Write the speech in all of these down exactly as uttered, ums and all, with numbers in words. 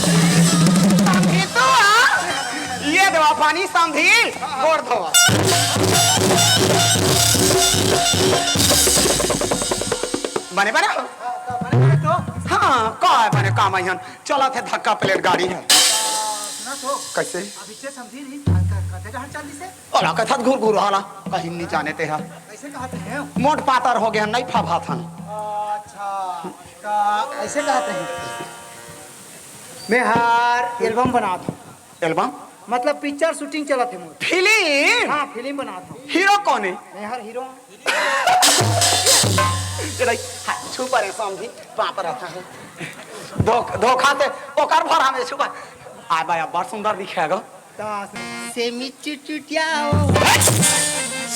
समधी तो आ। ये देवा पानी समधी, गोड़ धोवा। बने बने हो? हाँ, का है बने काम आइहन? चलत हे धक्का प्लेट गाड़ी हे। सुना तो। कैसे? अभी चे समधी नहीं, का, का, का, कहाँ चल दिसे? ओला कथत घुर घुर हाला, कहीं नहीं जाने ते हा। कैसे कहत हे? मोट पातर हो गए हन, नहीं फभात हन। अच्छा, तो ऐसे कहत रही। मैं हर एल्बम बनात हूँ। एल्बम? मतलब पिक्चर शूटिंग चलत हे मोर। फिल्म? हाँ, फिल्म बनात हूँ। हीरो कौन है? मैं हर हीरो हूँ। चलो, हाँ, छुपा रे समधी, पाप रहता है। धोख-, धोखा से ओकर भरा में छुपा। आय बा, बड़ सुंदर दिखेगा। तो सेमी चुटचुटिया हो।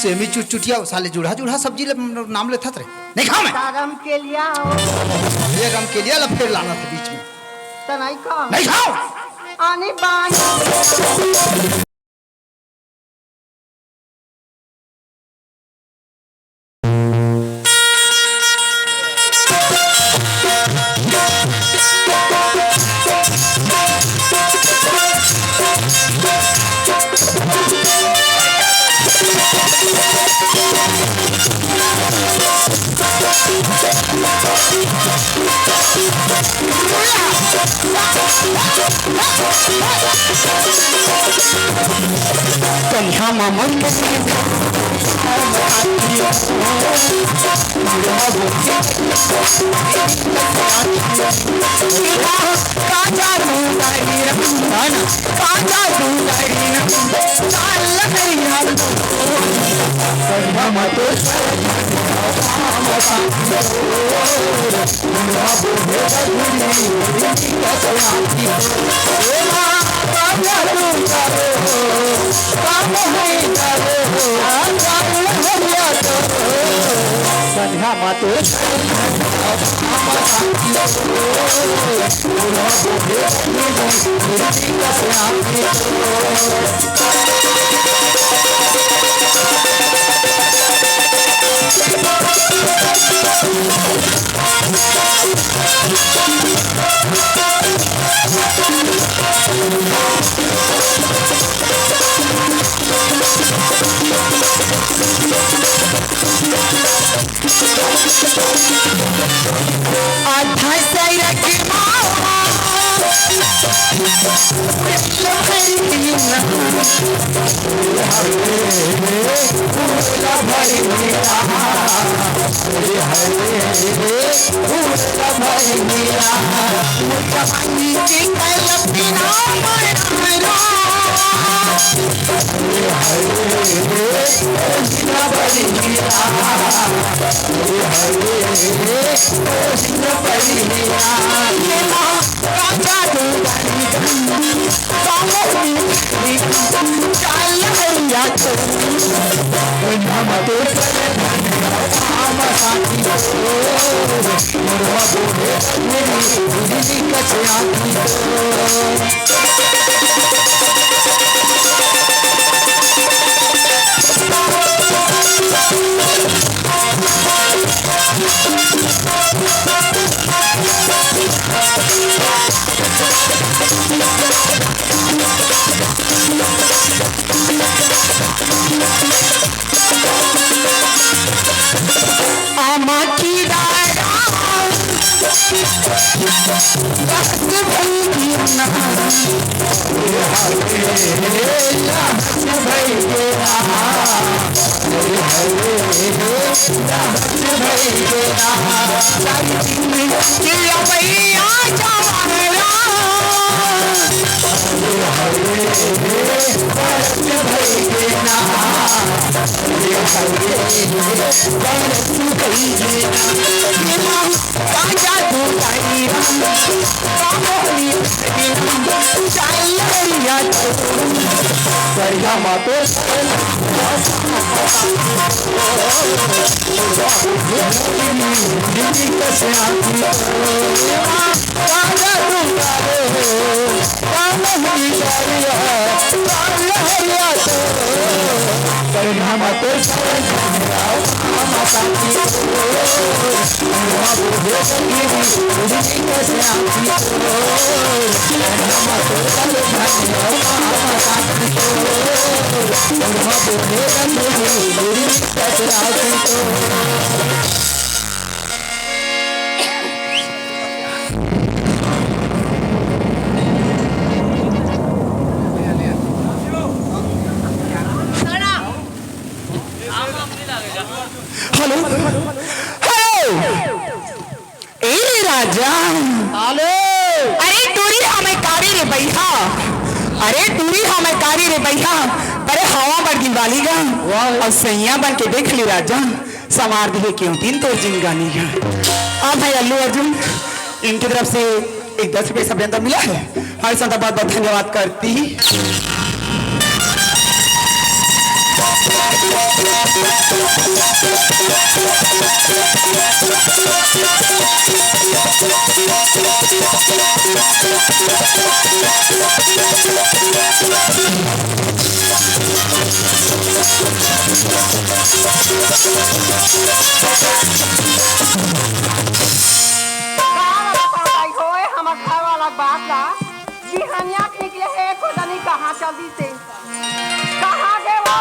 सेमी चुटचुटिया हो, साले जूढ़ा जूढ़ा सब्जी ले नाम लेथत रे। नहीं खाओ मैं। गरम के लिया हो। ये गरम के लिया ला फिर लाना था बीच में। तो नहीं खाओ। नहीं खाओ। आनी बानी। कन्हा मामा के काजा दूधारी रंगन, काजा दूधारी रंगन, चाल करिया। कन्हा मामा तो हेलो, हेलो। ए राजा। हेलो। अरे टूरी हमें कारी रे भैया। अरे टूरी हमें कारी रे भैया। अरे हवा बड़ गिवाली गा। वाह। अउ सैया बन के देख ले राजा। संवार दिहे क्यों दिन तोर जिंदगानी गा। अब है अल्लू अर्जुन, इनकी तरफ से एक दस रुपये सब अंदर मिला है। हमारे साथ बहुत बहुत धन्यवाद करती। का बतावं भाई होए, हमर घर वाला बात ला, बिहनिया के निकले हे, एको जनी कहाँ चल दिस हे, कहाँ गे वो?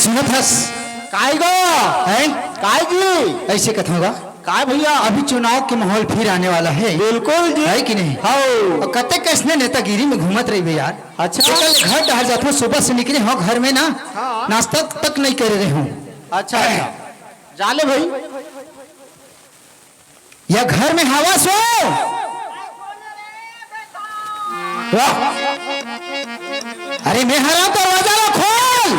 सुनत हस? काय गा? हैं? काय जी? ऐसे कथा गा? काय भैया? अभी चुनाव के माहौल फिर आने वाला है। बिल्कुल जी। है कि नहीं? हौ। अउ कते कइसने नेतागिरी में घूमत रहिबे यार। अच्छा। जेकर घर डहर जाथो, सुबह से निकले हो घर में ना, हाँ। नाश्ता तक नहीं करे रहे हो। अच्छा, अच्छा। जा ले भाई। या घर में हवस हो? वाह। अरे मैं हरा, दरवाजा ला खोल।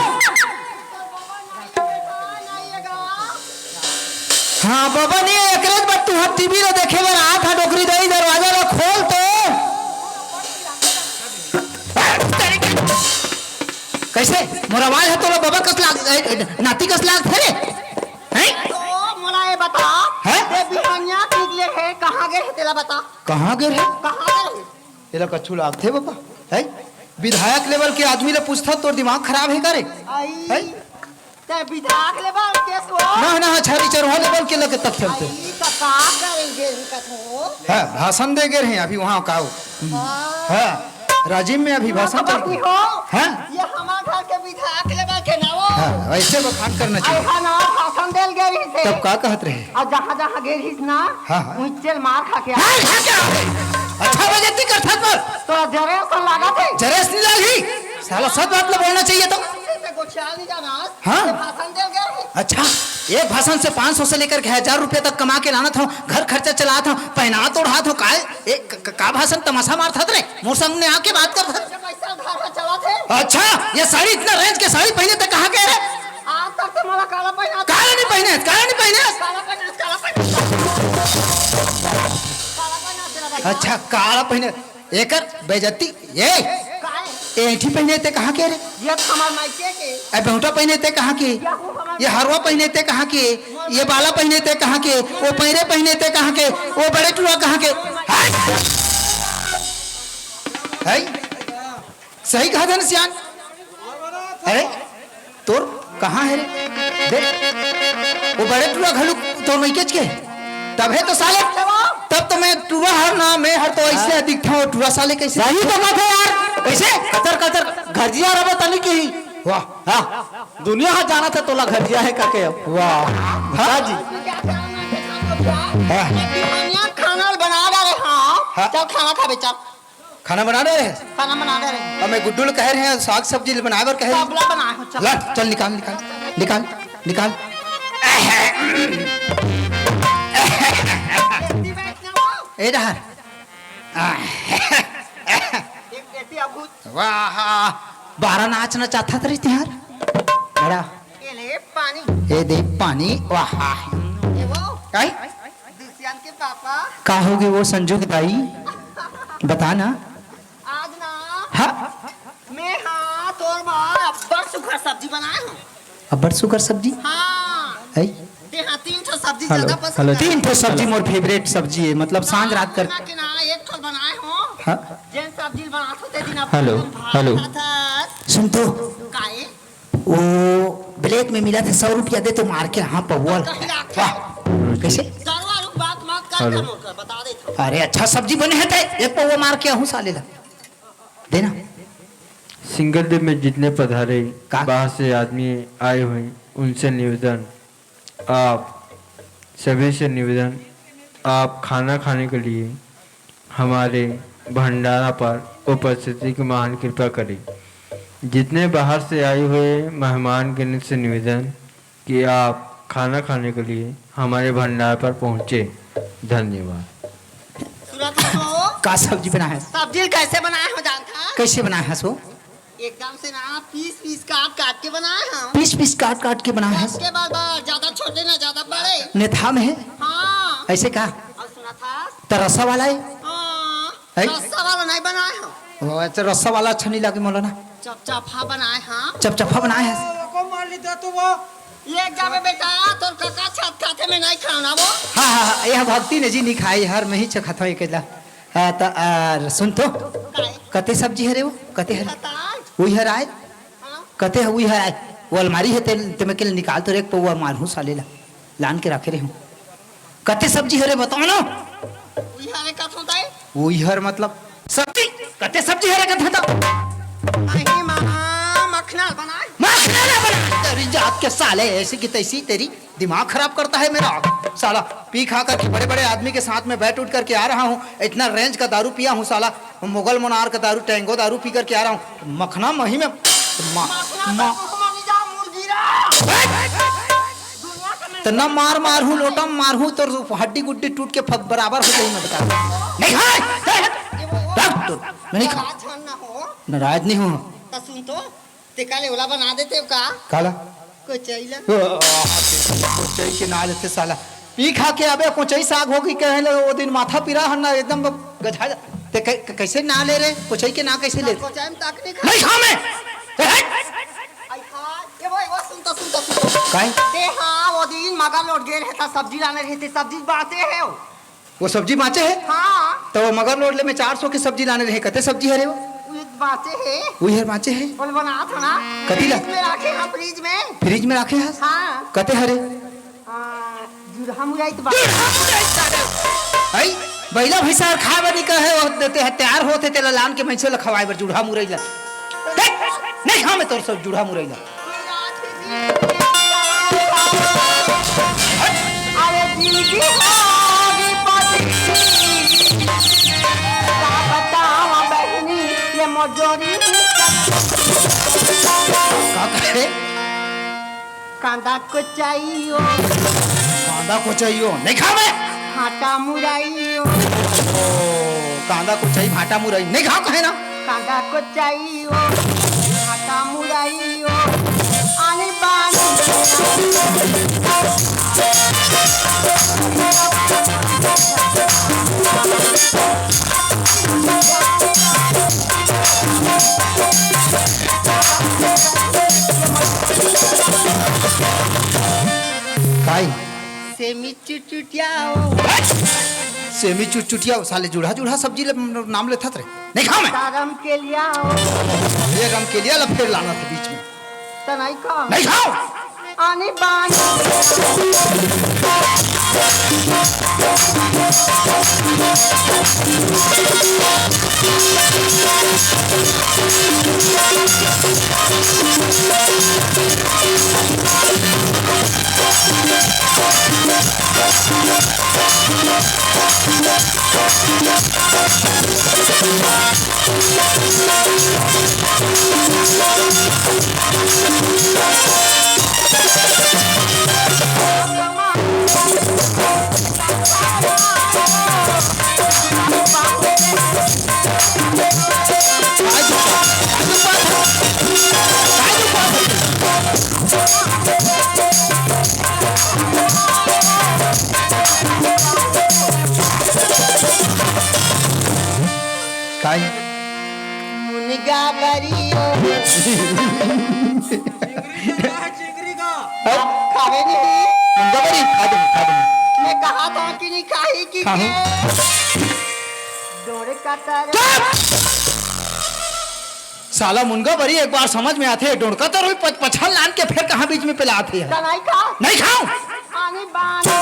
हाँ, बबा नहीं, एकरे बर तुं ह टीवी ला देखे बर आत हा, डोकरी दाई, दरवाजा ला खोल तो। कइसे? मोर आवाज ह तोला बबा कस लाग, ए, ए, नाती कस लागथे रे? हैं? तो मोला ये बता, हैं? ये बिहनिया निकले हे, कहाँ गे हे तेला बता। कहाँ गे हे? कहाँ गे हे? एला कछु लागथे बबा? हैं? विधायक level के आदमी ले पूछथस, तोर दिमाग खराब हे का रे? आई। हैं? ते विधायक level के सो? ना, ना, छरी चरवा level के लगे तक खेलथे। आई, तो का करेंगे इनका तो? हाँ, भाषण दे गे रहे अभी वहाँ का। हाँ। हाँ, राजिम में अभी भाषण चल रहा। हो? हाँ? ये हमारे घर के विधायक level के ना वो। हाँ, ऐसे बखान करना चाहिए। अरे हाँ ना, भाषण देल गे रहिस हे। तब का कहत रहे? अउ जहाँ जहाँ गे रहिस ना, हाँ, हाँ। उच्चेल मार खा के आ। मार खा के आ गए। अच्छा बेइज्जती करथस पर। तो जरे असन लागत हे। जरे असन नहीं लागी। साला सच बात ला बोलना चाहिए तो। से गोठियाल नहीं जाना। हाँ। तो भाषण देल गे रहिस। अच्छा, एक भाषण से पाँच सौ से लेकर के हजार रुपया तक कमा के लानत हँव, घर खर्चा चलात हँव, पहनात ओढ़ात हँव, काय? ए, क-, क-, का भाषण तमाशा मारथस रे? मोर संग में आके बात करथस। पैसा धार चलाथे। अच्छा, ये साड़ी इतना range के साड़ी पहिने ते कहाँ के रे? आज तक तो मोला काला पहिना। काला नहीं पहिने, काला नहीं पहिने। काला पहिना, काला पहिना। काला पहिना तेरा भाई। अच्छा, काला पहिने, एकर बेइज्जती, ये काय? एंठी पहिने ते कहाँ के रे? ये तो हमार मायके के। ए बेहुटा पहिने ते कहाँ के? ये वो हमार ये हरवा पहिने ते कहाँ के? ये बाला पहिने ते कहाँ के? वो पैरे पहिने ते कहाँ के? वो बड़े टुरा कहाँ के? हाय! हाय! सही कहा था ना सियान? अरे, तोर कहाँ हे रे? देख, वो बड़े टुरा घलुक तोर मइकेच के। तब हे तो साले, तब तो मैं टुरा हर ना, मैं हर तो ऐसे हाँ। दिखता हूँ, टुरा साले कैसे? सही तो बात है यार। कैसे? कतर कतर घरजिया रबे तनी की। वाह। हाँ, दुनिया हा जाना था तोला घरजिया है काके अब। वाह। हाँ जी। हाँ। बिहानिया खाना बना डारे, हाँ। हाँ। चल खाना खाबे, चल। खाना बना रहे हैं? खाना बना रहे हैं। अब मैं गुड्डू ल कहे रहे हैं, साग सब्जी ल बनाए बर कहे। सब ला बनाए हो, चल। ला, चल निकाल, निकाल, निकाल, निकाल। एती बैठ ना हो। ए डहर। एक एती अभूत। वाह, बारा नाच नचाथस रे तिहार। बड़ा। ये ले पानी। ए दे पानी, वाह। ये वो। काई? दुसियान के पापा। का होगे वो संजू के दाई? बता ना। आज ना। हाँ। मैं हाँ तोर बर अब्बड़ सुघर सब्जी बनाए हँव। अब्बड़ सुघर सब्जी? हाँ। है? ते हाँ तीन ठो सब्जी हेलो, ज्यादा पसंद हेलो। तीन ठो सब्जी मोर favourite सब्जी हे, मतलब सांझ रात कर। ना कि ना एक ठो बनाए हँव। हाँ। जेन सब्जी बनाथों ते दिन अपन हेलो, भात हेलो। खाथस। सुन तो। काए? वो black में मिलथे, सौ रुपया दे तो मार के, हाँ, पौवा ल। कहीं राखे। वाह, कैसे? दारू वारू बात मत कर, हेलो। कर, कर, बता देथँव। अरे, अच्छा सब्जी बने हे ते, एक पौवा मार के आहूँ साले ला। देना। सिंगल डे में जितने पधारे, का? बाहर से आदमी आए हुए, उनसे निवेदन, आप सभी से निवेदन, आप खाना खाने के लिए हमारे भंडारा पर उपस्थिति की महान कृपा करें। जितने बाहर से आए हुए मेहमान गण से निवेदन कि आप खाना खाने के लिए हमारे भंडारा पर पहुँचे। धन्यवाद। सुरत हो। का सब्जी बनाए हस? सब्जी कैसे बनाए हो जानथस? कैसे बनाए हस वो? एकदम से ना पीस पीस काट काट के बनाए हँव। पीस पीस काट काट के बनाए हस? उसके बाद, बाद ज्यादा छोटे ना ज्यादा बड़े। नेथा में हे? हाँ। ऐसे का? अउ सुनथस? त रसा वाला हे? हाँ। है? रसा वाला नहीं बनाए हँव। ओ, अच्छा, रसा वाला अच्छा नहीं लागे मोला ना। चपचपा बनाए हँव। चपचपा बनाए हस? ओको मार ली तो वो। ये जाबे बेटा, तोर कका छत खाथे, मैं नहीं खाना वो। हाँ, हाँ, हाँ, ये भक्ति ने जी नहीं खाई, हर मैं ही च खाथँव अकेला। हाँ, त, आ, सुन तो। काय? कते सब्जी हरे वो? कते हरे? खताल। उही हर आए? हाँ। कते ह उही हर आए? वो अलमारी हे, ते, ते में के निकाल तो रे, एक पौवा मारहूँ साले ला। लान के राखे रहे हूँ। कते सब्जी हरे बताओ ना? उही हरे का होता है? उही हर मतलब सब्जी। कते सब्जी हरे कथे त? अही महा मखना बनाए। मखना ना बना, तेरी जात के साले, ऐसी की तैसी, तेरी दिमाग खराब करता है मेरा। साला पी खा करके बड़े बड़े आदमी के साथ में बैठ उठ करके आ रहा हूँ, इतना रेंज का दारू पिया हूँ साला, मुगल मोनार का दारू, टैंगो दारू पी करके आ रहा हूँ। मखना मही में मा, मा, त न मार मारहूँ, लोटा म मारहूँ, तोर हड्डी गुड्डी टूट के फक बराबर हो जाही, मैं बता। नहीं खाए। रख तो, मैं नहीं खा। नाराज नहीं हूँ। त सुन तो, तेका ले ओला बना देते हो का? काला? कोचई ला। ओ, कोचई के ना लेते साला। पी खा के अबे कोचई साग हो गई कहे ले, वो दिन माथा पिरा हन ना, एकदम गधा। ते कै-, कैसे ना ले रे? कोचई के ना कैसे ले? कोचई में तक नहीं खा। नहीं खा मैं। ए, हट। आई खा। ये वो, वो सुन तो, सुन तो, सुन तो। काय? ते हाँ, वो दिन मगर लोट गए रहता, सब्जी लाने रहते, सब्जी बांटे है वो। वो सब्जी बांचे है? हाँ। तो वो मगर लोट ले में चार सौ के सब्जी लाने रहे, कते सब्जी हरे वो? वो बांचे है। वो हर बांचे है? बोल बना था ना। कथी ला? फ्रिज में रखे हाँ, फ्रिज में। फ्रिज में रखे हस? हाँ। कते हरे? आ, जुड़हा मुरई तो बांचे। आई, बैला भैंसा हर खाए बर नहीं कहे, वो देते हैं, तैयार होते, तेला लान के भैंसे ला खवाए बर जुड़हा मुरई ला। देख, नहीं खा मैं तोर सब जुड़हा मुरई ला। अरे जिंदगी होगी पति, का बतावा बहनी, ये मजूरी। का कहे? कांदा कोचई ओ। कांदा कोचई ओ, नहीं खावे। भाटा मुरई ओ। ओ, कांदा कोचई, भाटा मुरई, नहीं खाओ कहे ना। कांदा कोचई ओ, भाटा मुरई ओ, आनी बानी। काई? सेमी चुटचुटिया ओ। सेमी चुटचुटिया ओ, साले जुड़हा जुड़हा सब्जी ले नाम लेथत रे। नहीं खाओ मैं। रमकेलिया ओ। ये रमकेलिया ला फेर लाना था बीच में। त नहीं खाओ। नहीं खाओ। आनी बानी। काई? मुनगा बरी ओ। चिंगरी का, चिंगरी का। हैं? खावे नहीं। मुनगा बरी? खा दे, खा दे। मैं कहा था कि नहीं खाही कि खाहूं। के? डोरे का तर- चुप! साला मुनगा बरी एक बार समझ में आथे, डोड़का तो रोई पच-, पछल लान के फेर कहाँ बीच में पेलात हे? त नहीं खा। नहीं खाओ। आनी बानी।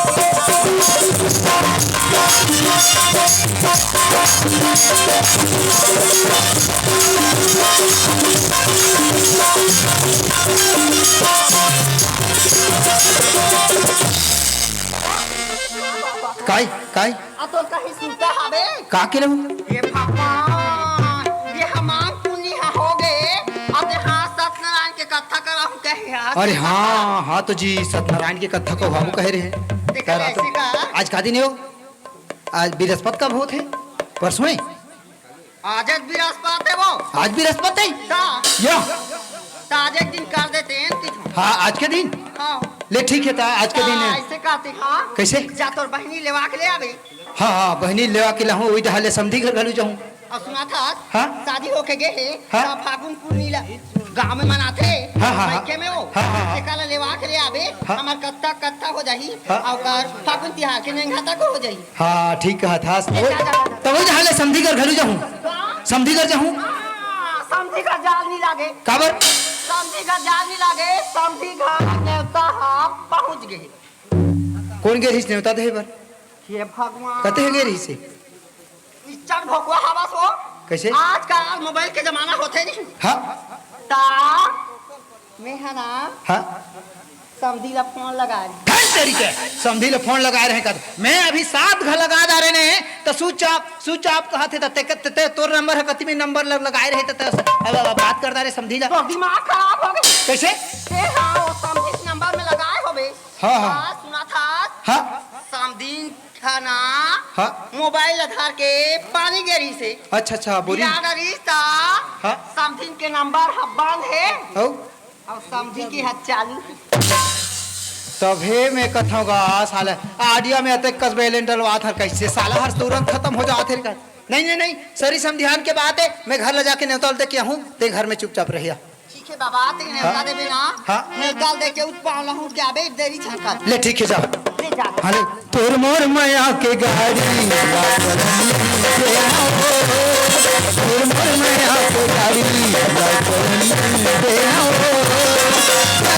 काई, काई? आ तोर कहीं सुनता हवे? का के रहू? ये भगवान, ये हमार पुण्य ह हो गे। अब यहाँ सत्यनारायण के कथा कराहूँ कहे यार। अरे हाँ, हाँ तो जी सत्यनारायण के कथा को हम कहे रहे। देखा यार, कैसे का? आज का दिन हे वो? आज बृहस्पत का बहुत है? परसों है? आज एक बृहस्पत है वो। आज बृहस्पत है? ता। या। ता आज एक दिन कर देते हैं कि हाँ, आज के दिन? हाँ। ले ठीक है, ता आज के दिन हाँ, है। ऐसे कहते हाँ। कैसे? जा तोर बहनी लेवा के ले आवे। हाँ, हाँ, बहनी लेवा के लाहूँ, वही जहाँ ले समधी घर घलू जाहूँ। और सुना था, हाँ? शादी होके गए है, हाँ? ता फागुन पूर्णिमा गाँव में मनाथे, हाँ, हाँ, हाँ। मायके में वो। हाँ, हाँ, हाँ। तेका ला लेवा के ले आबे, हाँ। हमार कत्था, कत्था हो जाही, हाँ। और कर फागुन तिहार के नेंगा तक हो जाही। हाँ, ठीक कहा था। ए, वो, जा, जा, जा, जा। तो वही जहाँ ले समधी घर घलू जाहूँ। हाँ। समधी घर जाहूँ। हाँ, समधी घर जाल नहीं लागे। काबर? समधी घर जाल नहीं लागे, समधी घर नेवता हम पहुँच गए। कौन गे रहिस नेवता देहे बर? हे भगवान। कते हे गे रहिस हे? इच्चर भोकवा हवस वो। कइसे? आजकल मोबाइल के जमाना होथे नहीं। हाँ। ता मैं ह ना हाँ। समधी ला फोन लगाए रहे। धन तेरी के, समधी ला फोन लगाए रहे कद। मैं अभी सात घ लगा डारे ने, त स्विच ऑफ, स्विच ऑफ कहत हे, त ते, ते, ते, तोर नंबर ह कति में नंबर ल-, लगाए रहे, त, त, अब, अब बात कर डारे समधी ला। तोर दिमाग खराब हो गे। कइसे? ते हाँ, वो समधी के नंबर में लगाए होबे। हाँ, हाँ। हाँ, सुना था। हाँ। समधी खाना हाँ। मोबाइल ला धर के पानी गे रहिस हे। अच्छा, अच्छा, बोरी। गिरा डरिस त हाँ। समधी के नंबर ह बंद हे। हौ। अउ समधी के ह चालू हे। तभे मैं कथौं गा, साला आइडिया में अतेक कस बैलेंस डलवात हर, कइसे साला हर तुरंत खतम हो जात हे का? नहीं, नहीं, नहीं, सरी समधियान के बात हे, मैं घर ले जाके नेवता ल दे के आहूँ, ते घर में चुपचाप रहिया। ठीक हे बाबा, ते नेवता हाँ। देबे ना? हाँ। नेवता ल दे के उठ पाँव ला हूँ के आबे, देरी झन कर। ले ठीक हे, जा। ले जा। हाँ, ले। तोर मोर मया के गाड़ी ला चलन देना हो। तोर मोर मया के गाड़ी ला चलन देना हो।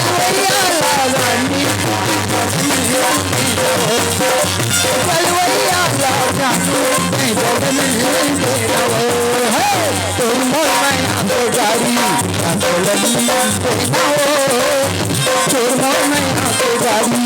चलवैया ला रानी चलवैया ला जानू नहीं चलन देना हो। हे, तोर मोर मया के गाड़ी ला चलन देना हो। तोर मोर मया के गाड़ी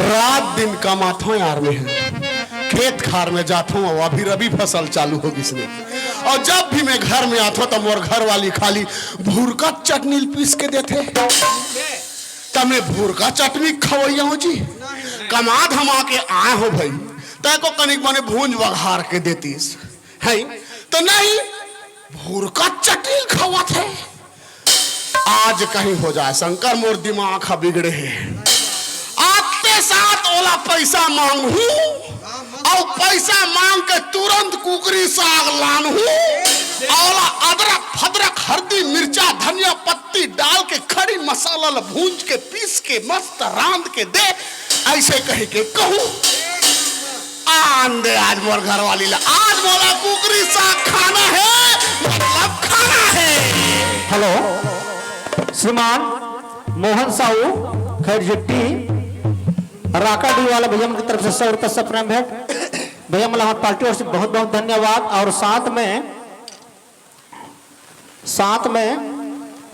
रात दिन कमाथों यार, मैं खेत खार में जाथों, अभी रबी फसल चालू हो गिस ने। अउ जब भी मैं घर में आथों, त मोर घर वाली खाली भुरका चटनी ल पीस के देथे। त मैं भुरका चटनी खवैया हों जी, कमा धमा के आए हों भई, तैं को कनिक बने भूंज बघार के देतिस, हैं? त नहीं, भुरका चटनी खवाथे। आज कहीं हो जाए शंकर, मोर दिमाग ह बिगड़े हे। आते साथ ओला पैसा मांगहूं, अउ पैसा मांग के तुरंत कुकरी साग लानहूं, अउ ओला अदरक, फदरक, हरदी, मिर्चा, धनिया पत्ती डाल के खड़ी मसाला ल भूंज के, पीस के, मस्त रांध के दे, अइसे कहि के कहूं। आन दे आज मोर घरवाली ला, आज मोला कुकरी साग खाना हे, मतलब खाना हे। हेलो, श्रीमान मोहन साहू खैरजेट्टी, राकाडी वाला भैया मन के तरफ से सौ रुपया से प्रेम भेंट। भैया मन ला हमर पार्टी ओर से बहुत बहुत धन्यवाद। अउ साथ में, साथ में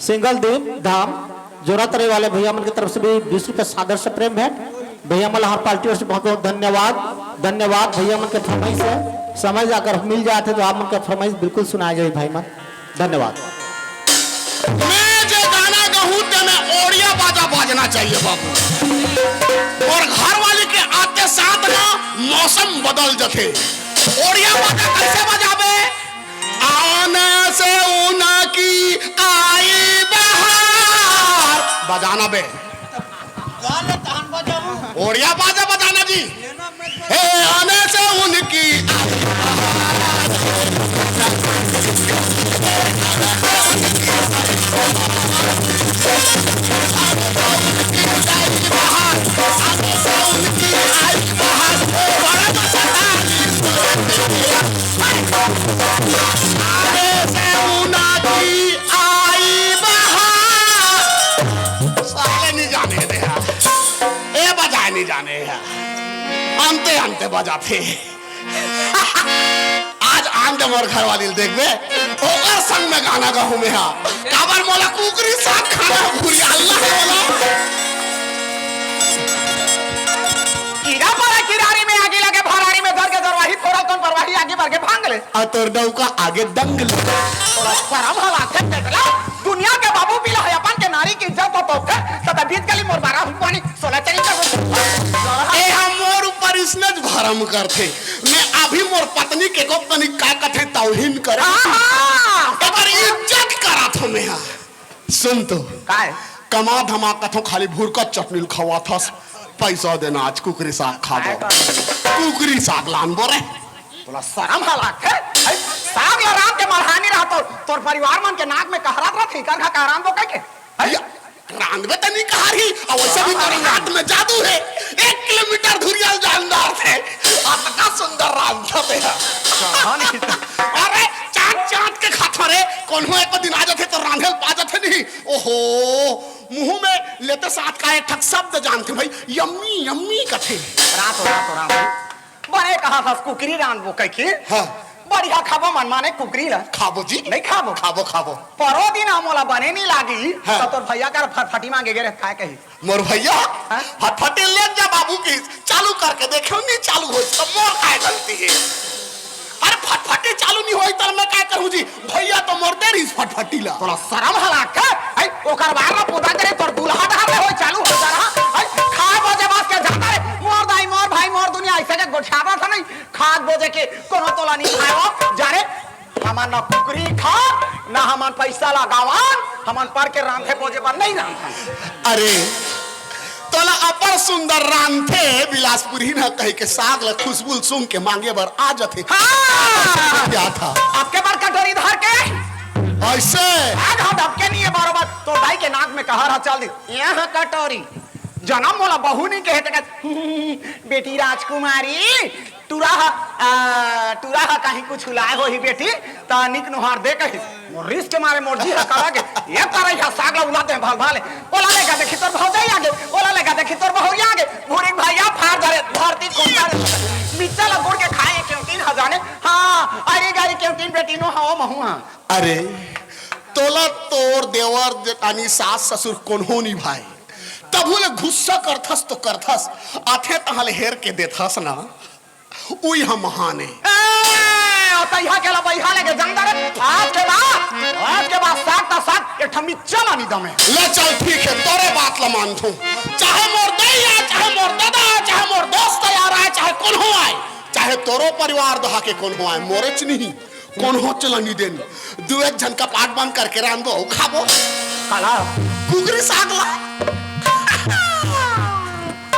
सिंगल दीप धाम जोरातरे वाले भैया मन के तरफ से भी बीस रुपया सादर से प्रेम भेंट। भैया मन ला हमर पार्टी ओर से बहुत बहुत धन्यवाद। धन्यवाद भैया मन के फरमाइश हे, समय अगर मिल जाथे त आप मन के फरमाइश बिल्कुल सुनाए जाही भाई मन। धन्यवाद। मैं जे गाना गाहूं, तेमे ओड़िया बाजा बाजना चाहिए बाबू। अउ घरवाली के आते साथ ना मौसम बदल जथे। ओड़िया बाजा कइसे बजाबे? आने से उनकी आई बहार। बजाना बे। ओड़िया बाजा बजाना जी। हे आने से उनकी आने से उनकी आई बहार। साले नहीं जाने दे यार। ए बजाए नहीं जाने यार। अंते अंते बजाथे। आज आन दे मोर घरवाली ल देखबे, ओकर संग में गाना गाहूं मैं हा। काबर मोला कुकरी साग खाना हे, भुरिया अल्लाह हे मोला। कीरा परा किरारी में, आगी लगे भरारी में, घर के घर अउ तोर डौका आगे दंग ले। तोला शरम ह लागथे बेटला? दुनिया के बाबू पीला हे, अपन के नारी के इज्जत तो तोके, सदा बीत गली मोर बारा हुआ नहीं, सोला चली कर। ए हा मोर ऊपर इसने ज भरम करथे। मैं अभी मोर पत्नी के को तनी का कथे तौहीन करे। हाँ, हाँ। एकर इज्जत करत हों मैं हा। सुन तो। काय? कमा धमा कथों खाली भुरका चटनी ल खवाथस। पैसा देना आज कुकरी साग खाबो। काय कर? कुकरी साग लानबो रे। तोला शरम ह लागथे? है? साग ला रांध के मढ़ानी रहतो। तोर परिवार मन के नाक में कहरात रथे, इकर घर का रांधबो कह के? है? या, रांधबे त नहीं कहर ही, अउ वैसे भी तोर हाथ में जादू हे। एक किलोमीटर धुरिया ल जानदार थे। अतना सुंदर रांधत हे। कहानी। अरे, चाट चाट के खाथो रे। कोनो एको दिन आ जाथे त रांधे ल पा जाथे नहीं। ओहो, मुंह में लेते साथ का एक ठक शब्द जानथे भाई, यम्मी, यम्मी कथे। रात हो, रात हो, रात हो। बने कहा था कुकरी रांधबो कह के। हाँ। बढ़िया खाबो मनमाने कुकरी ला। खाबो जी। नहीं खाबो। खाबो, खाबो। परो दिन हम ओला बने नहीं लागी, हाँ। तो तोर भैया कर फटफटी मांगे गे रे, काय कही? मोर भैया, हाँ? फटफटी ले जा बाबू की, चालू करके देखे, नहीं चालू हो, तो मोर काय गलती है? अरे फटफटी चालू नहीं होई, त मैं काय करूं जी? भैया तो मोर दे रहिस फटफटी ला। तोला शरम ह लागथे? है, ओकर बार ला पूजा करे, तोर दूल्हा डहर ले होई चालू हो जा रहा। है, खाए बोजे बास के जाता रे, मोर दाई, मोर भाई, मोर दुनिया, ऐसे के गोठियावा था नहीं। खात बोजे के कोनो तोला नहीं खाए हो, जाने, हमन न कुकरी खा, न हमन पैसा लगावन, हमन पर के रांधे बोजे बर नहीं रांधन। अरे, तोला अब्बड़ सुंदर रांधथे बिलासपुरी न कहि के साग ल खुशबू ल सूंघ के मांगे बर आ जथे। हाँ। क्या था? अबके बर कटोरी धर के। ऐसे? आज हम अबके नहीं है बरोबर। तोर दाई के नाक में कहर ह चल दी। यहाँ कटोरी। जनम मोला बहू नहीं कहे त कहे, "बेटी राजकुमारी, टुरा ह, आ, टुरा ह कहीं कुछ उलाए होही बेटी, त निक नोहार दे," कहिस। मोर रिस के मारे मोर जी ह करा गे, ये तरह ह साग ला उला दे भल भाले। ओला लेगा देखी तोर भौजाई आगे, ओला लेगा देखी तोर बहुरिया आगे। भूरी भैया फाड़ धरे, धरती खुंटा रे। मिच्चा ला गुड़ के खाए केवटीन ह जाने। हाँ, अरे गारी केवटीन बेटी नो हव महू हाँ। अरे, तोला तोर देवर जेठानी सास ससुर कोनो नहीं भाई। तभू ले गुस्सा करथस तो करथस, आथे तहाँ ले हेर के देथस ना। उही ह महान ए। ए, ओ तइहा के ला बइहा लेके जंगल रे। आज के बाद, आज के बाद साग ता साग, एक ठन मिच्चा ला नी दमे। ले चल ठीक हे, तोरे बात ला मानथों। चाहे मोर दई आय, चाहे मोर ददा आय, चाहे मोर दोस्त यार आय, चाहे कोनो आय, चाहे तोरो परिवार दहा के कोनो आय, मोरेच नहीं। कोनो चला नी देन। दू एक झन कपाट बंद करके रांधबो, खाबो। काला? कुकरी साग ला।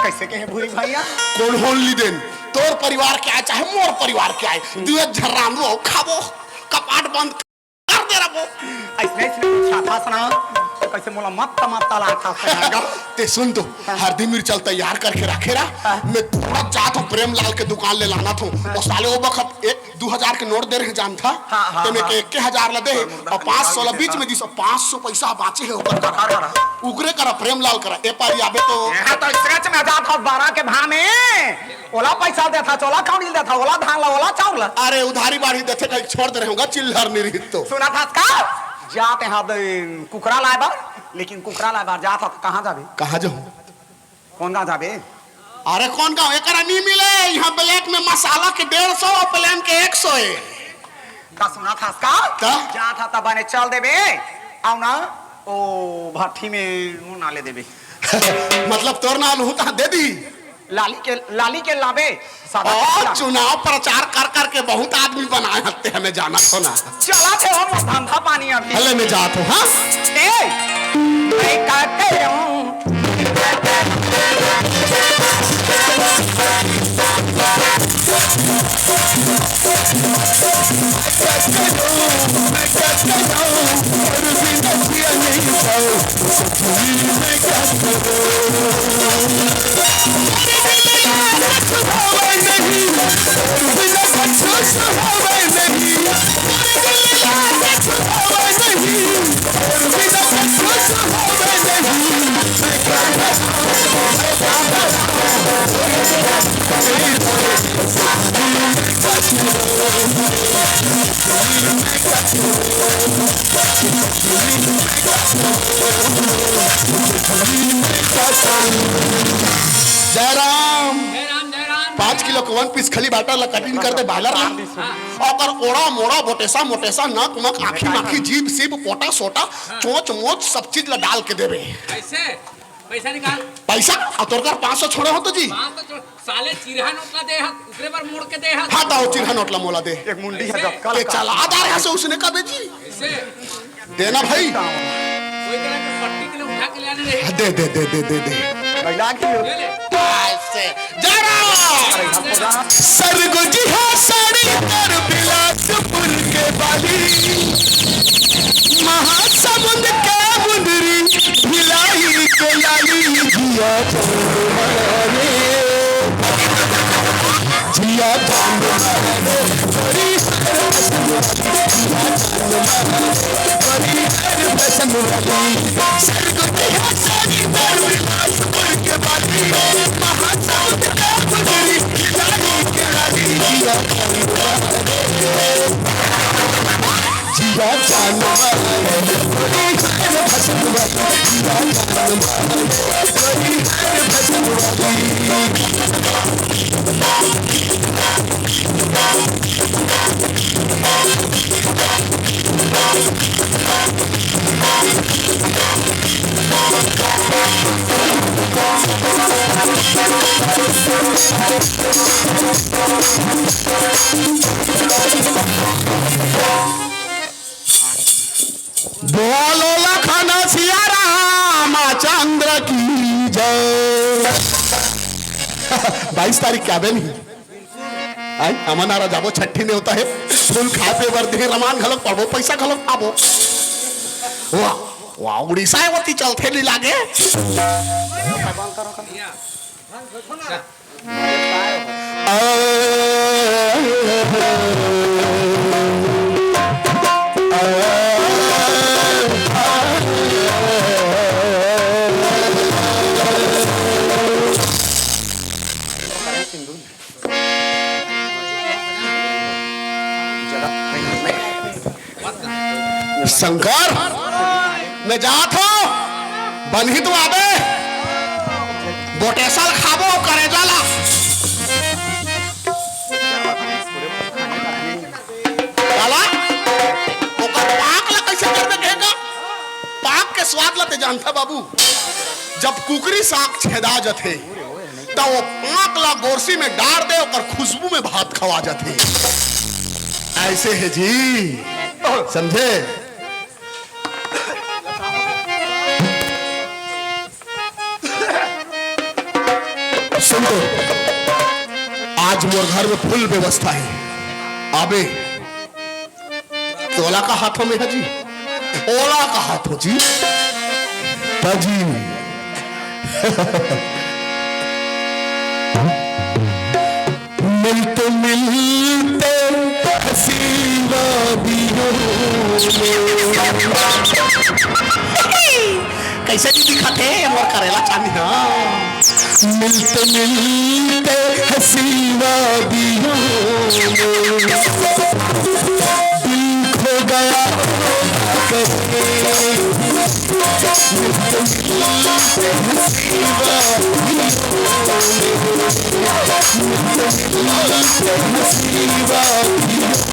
कइसे कहे भूरी भैया? कोनो नी देन। तोर परिवार के आय, चाहे मोर परिवार के आय। दू एक झन रांधबो, खाबो। कपाट बंद कर दे रबो। अइसने, अइसने छाता सना। कइसे मोला मत, मत तला था सना। ते सुन तो, हाँ। हरदी मिर्चा ल तैयार करके रखे रहा। हाँ। मैं तुरंत जात हों प्रेमलाल के दुकान ले लानत हों। हाँ। ओ साले ओ बखत एक दू हजार के नोट दे रहे जानथा। हाँ, हाँ, ते मैं हाँ। के एक हजार ला दे हे, हाँ, अउ पाँच सौ ला बीच में दिस, पाँच सौ पैसा बाचे हे ओकर करा। हाँ, हाँ। उकरे करा, प्रेमलाल करा। ए पारी आबे तो। यहाँ तो stretch में जात हस बारह के भाव में। ओला पैसा देथा, ओला कौड़ी देथा, ओला धान ला, ओला चाउर ला। अरे उधारी बाड़ी देथे कहिके छोड़ दे रहे हों गा, चिल्लर नहीं रहित तो। सुनत हस का? जात हस कुकरा लाए बर, लेकिन कुकरा लाए बर जात हस त कहाँ जाबे? कहाँ जाहूँ? कोन गाँव जाबे? अरे कोन गाँव? एकरा नी मिले, इहाँ black में मसाला के डेढ़ सौ अउ plain के एक सौ हे। त सुनत हस का? त? जात हस त बने चल देबे, अउ ना ओ भट्ठी में मुँह ना ले देबे। मतलब तोर ना लूहूँ त दे दी। लाली के, लाली के लाबे, सादा ओ, के लाबे। चुनाव प्रचार कर कर के बहुत आदमी बनाए हते, हमें जाना तो ना। चला थे हम धंधा पानी अभी। हले मैं जात हों, हाँ? ए, मैं का करूं? जय राम। पाँच किलो के वन पीस खली बाटा ला कटिंग कर दे, बायलर ला। ओकर ओड़ा मोड़ा, बोटेसा मोटेसा, नक मक, आँखी माखी, जीभ सीभ, पोटा सोटा, चोंच मोच, सब चीज ला डाल के देबे। कैसे? पैसा निकाल। पैसा? अउ तोर कर पाँच सौ छोड़े हो तो जी। पाँच सौ छोड़, साले चिरहा नोट ला दे हस, ओकरे बर मोड़ के दे हस। हाँ, दाव चिरहा नोट ला मोला दे। एक मुंडी है कैसे? जब कल ते का। चला आधार है से उसने कबे जी। कैसे? देना भाई। कोई तरह के पट्टी के लिए उठा के ले आने रहे। दे, दे, दे, दे, दे, दे। महिला की हो। ले ले। ऐसे। जय राम। सरगुजिहा साड़ी कर बिलासपुर के बाली, महासमुंद के मुंदरी, भिलाई के लाली, जिया चंद मारे, जिया चंद मारे। बोलो लखन सिया रामचंद्र की जय। बाईस तारीख के आबे नहीं? आई, हमन आरा जाबो, छट्ठी नेवता हे, फूल खाए पे बर देहे, रमान घलोक पड़बो, पैसा घलोक पाबो। वाह, वाह, उड़ीसा हे, ओती चलथे नी लागे। शंकर, मैं जात हूँ, बनही तो आबे, बोटेसल खाबो करेजा ला। काला, ओकर पाक ला कैसे करबे कहेगा? पाक के स्वाद ला ते जानता बाबू, जब कुकरी साग छेदा जथे, त वो पाक ला गोरसी में डार दे, ओकर खुशबू में भात खवा जाथे। ऐसे हे जी, समझे? सुन तो, आज मोर घर में फुल व्यवस्था हे, आबे। तोला का हाथों में है जी, ओला का हाथों जी, तजी। मिलते मिलते हसीना भी हो। कैसे जी दिखत हे मोर करेला चांदी, हाँ। मिलते मिलते हसीना भी हो। दिल खो गया करके। मिलते मिलते हसीना भी हो। मिलते मिलते हसीना भी हो।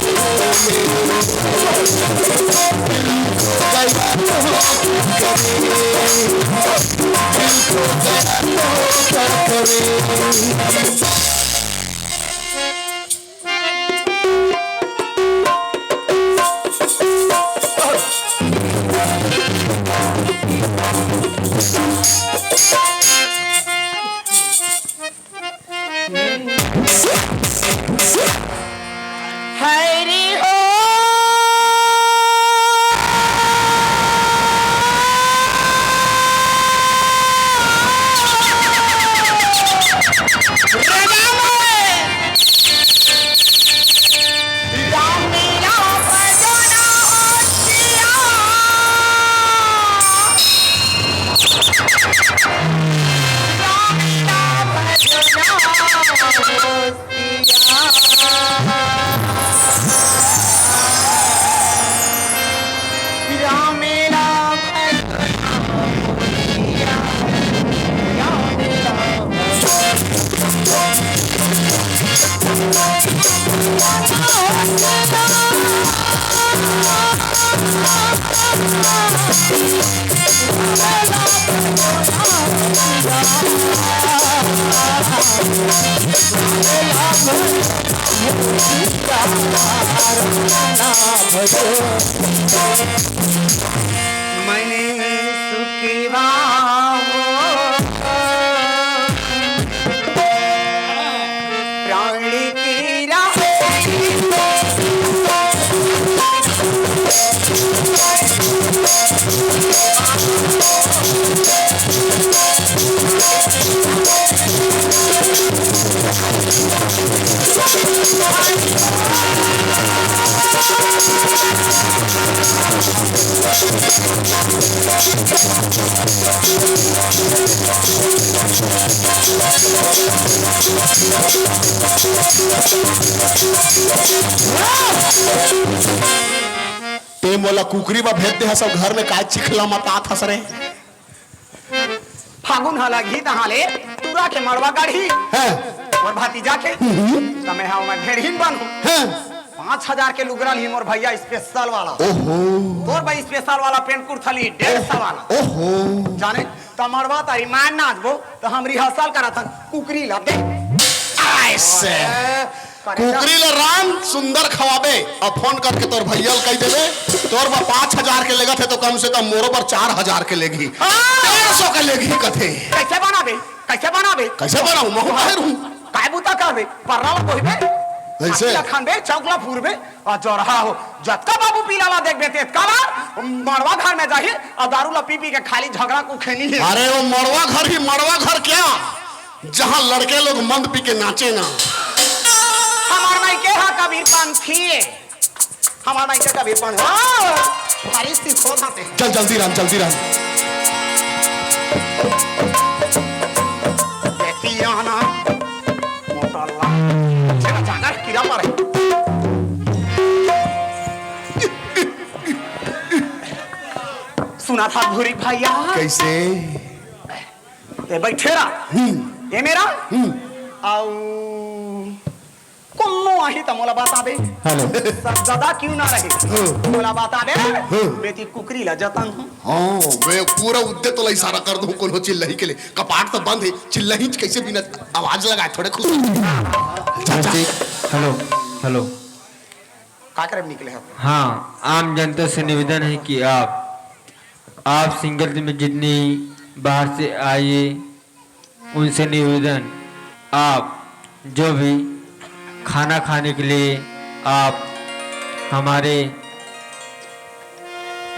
हरि हो। मन सुखवा हो प्राण की राह। ते मोला कुकरी बर भेज दे हस, अउ घर में काय चिखला मतात हस रे? फागुन ह लगही तहाँ ले टूरा के मड़वा गढ़ही। हाँ। मोर भतीजा के। हम्म। त मैं हा ओमा भेड़हिन बनहूँ। हाँ। पाँच हजार के लुगरा लिही मोर भैया, special वाला। ओहो। तोर भाई special वाला pant कुर्ता लिही, डेढ़ सौ वाला। ओहो। जाने, त मड़वा तरी मार नाचबो, त हम rehearsal करत हन, कुकरी ला दे। ऐसे। ए, करे कुकरी ला राम सुंदर खवाबे, अउ phone करके तोर भैया ल कहि देबे, तोर बर पाँच हजार के लेगत हे, त कम से कम मोरो बर चार हजार के लेगही। हाँ। डेढ़ सौ के लेगही कथे। कैसे बनाबे? कैसे बनाबे? कैसे बनाऊं? महूं काहे रहूं? काय बूता करबे? पर्रा ला बोहिबे? कैसे? हाथी ला खनबे, चौक ला फूरबे, अउ जोरहा हो। जतका बाबू पीला ला देखबे, तेतका ला मड़वा घर में जाही, अउ दारू ला पी पी के खाली झगड़ा कुखेनी हे। अरे वो मड़वा घर ही मड़वा घर क्या, जहाँ लड़के लोग मंद पी के नाचे ना। हमार माई के हा कबीर पंथी। हमार माई के कबीर पंथी। हाँ, भारी सीखो खाते। चल जल्दी राम, जल्दी राम। बेटी आना, मोटा ला। चला जाकर कीड़ा मारे। सुना था भूरी भैया। कैसे? ए बैठे रहा। हम्म। ए मेरा। हम्म। आऊ कोनो आही त मोला बता दे। हेलो। सब गदा क्यों ना रहे? हम्म। मोला बता दे। हम्म। बेटी कुकरी ला जतन हूँ। हाँ, मैं पूरा उद्दे तोला इशारा कर दूँ, कोनो चिल्लही के लिए। कपाट तो बंद है, चिल्लही कैसे बिना आवाज लगाए, थोड़े खुश। जा, जा। जी, हेलो, हेलो। का करे निकले हो? हाँ, आम जनता से निवेदन है कि आप आप सिंगल में जितनी बाहर से आइए, उनसे निवेदन, आप जो भी खाना खाने के लिए आप हमारे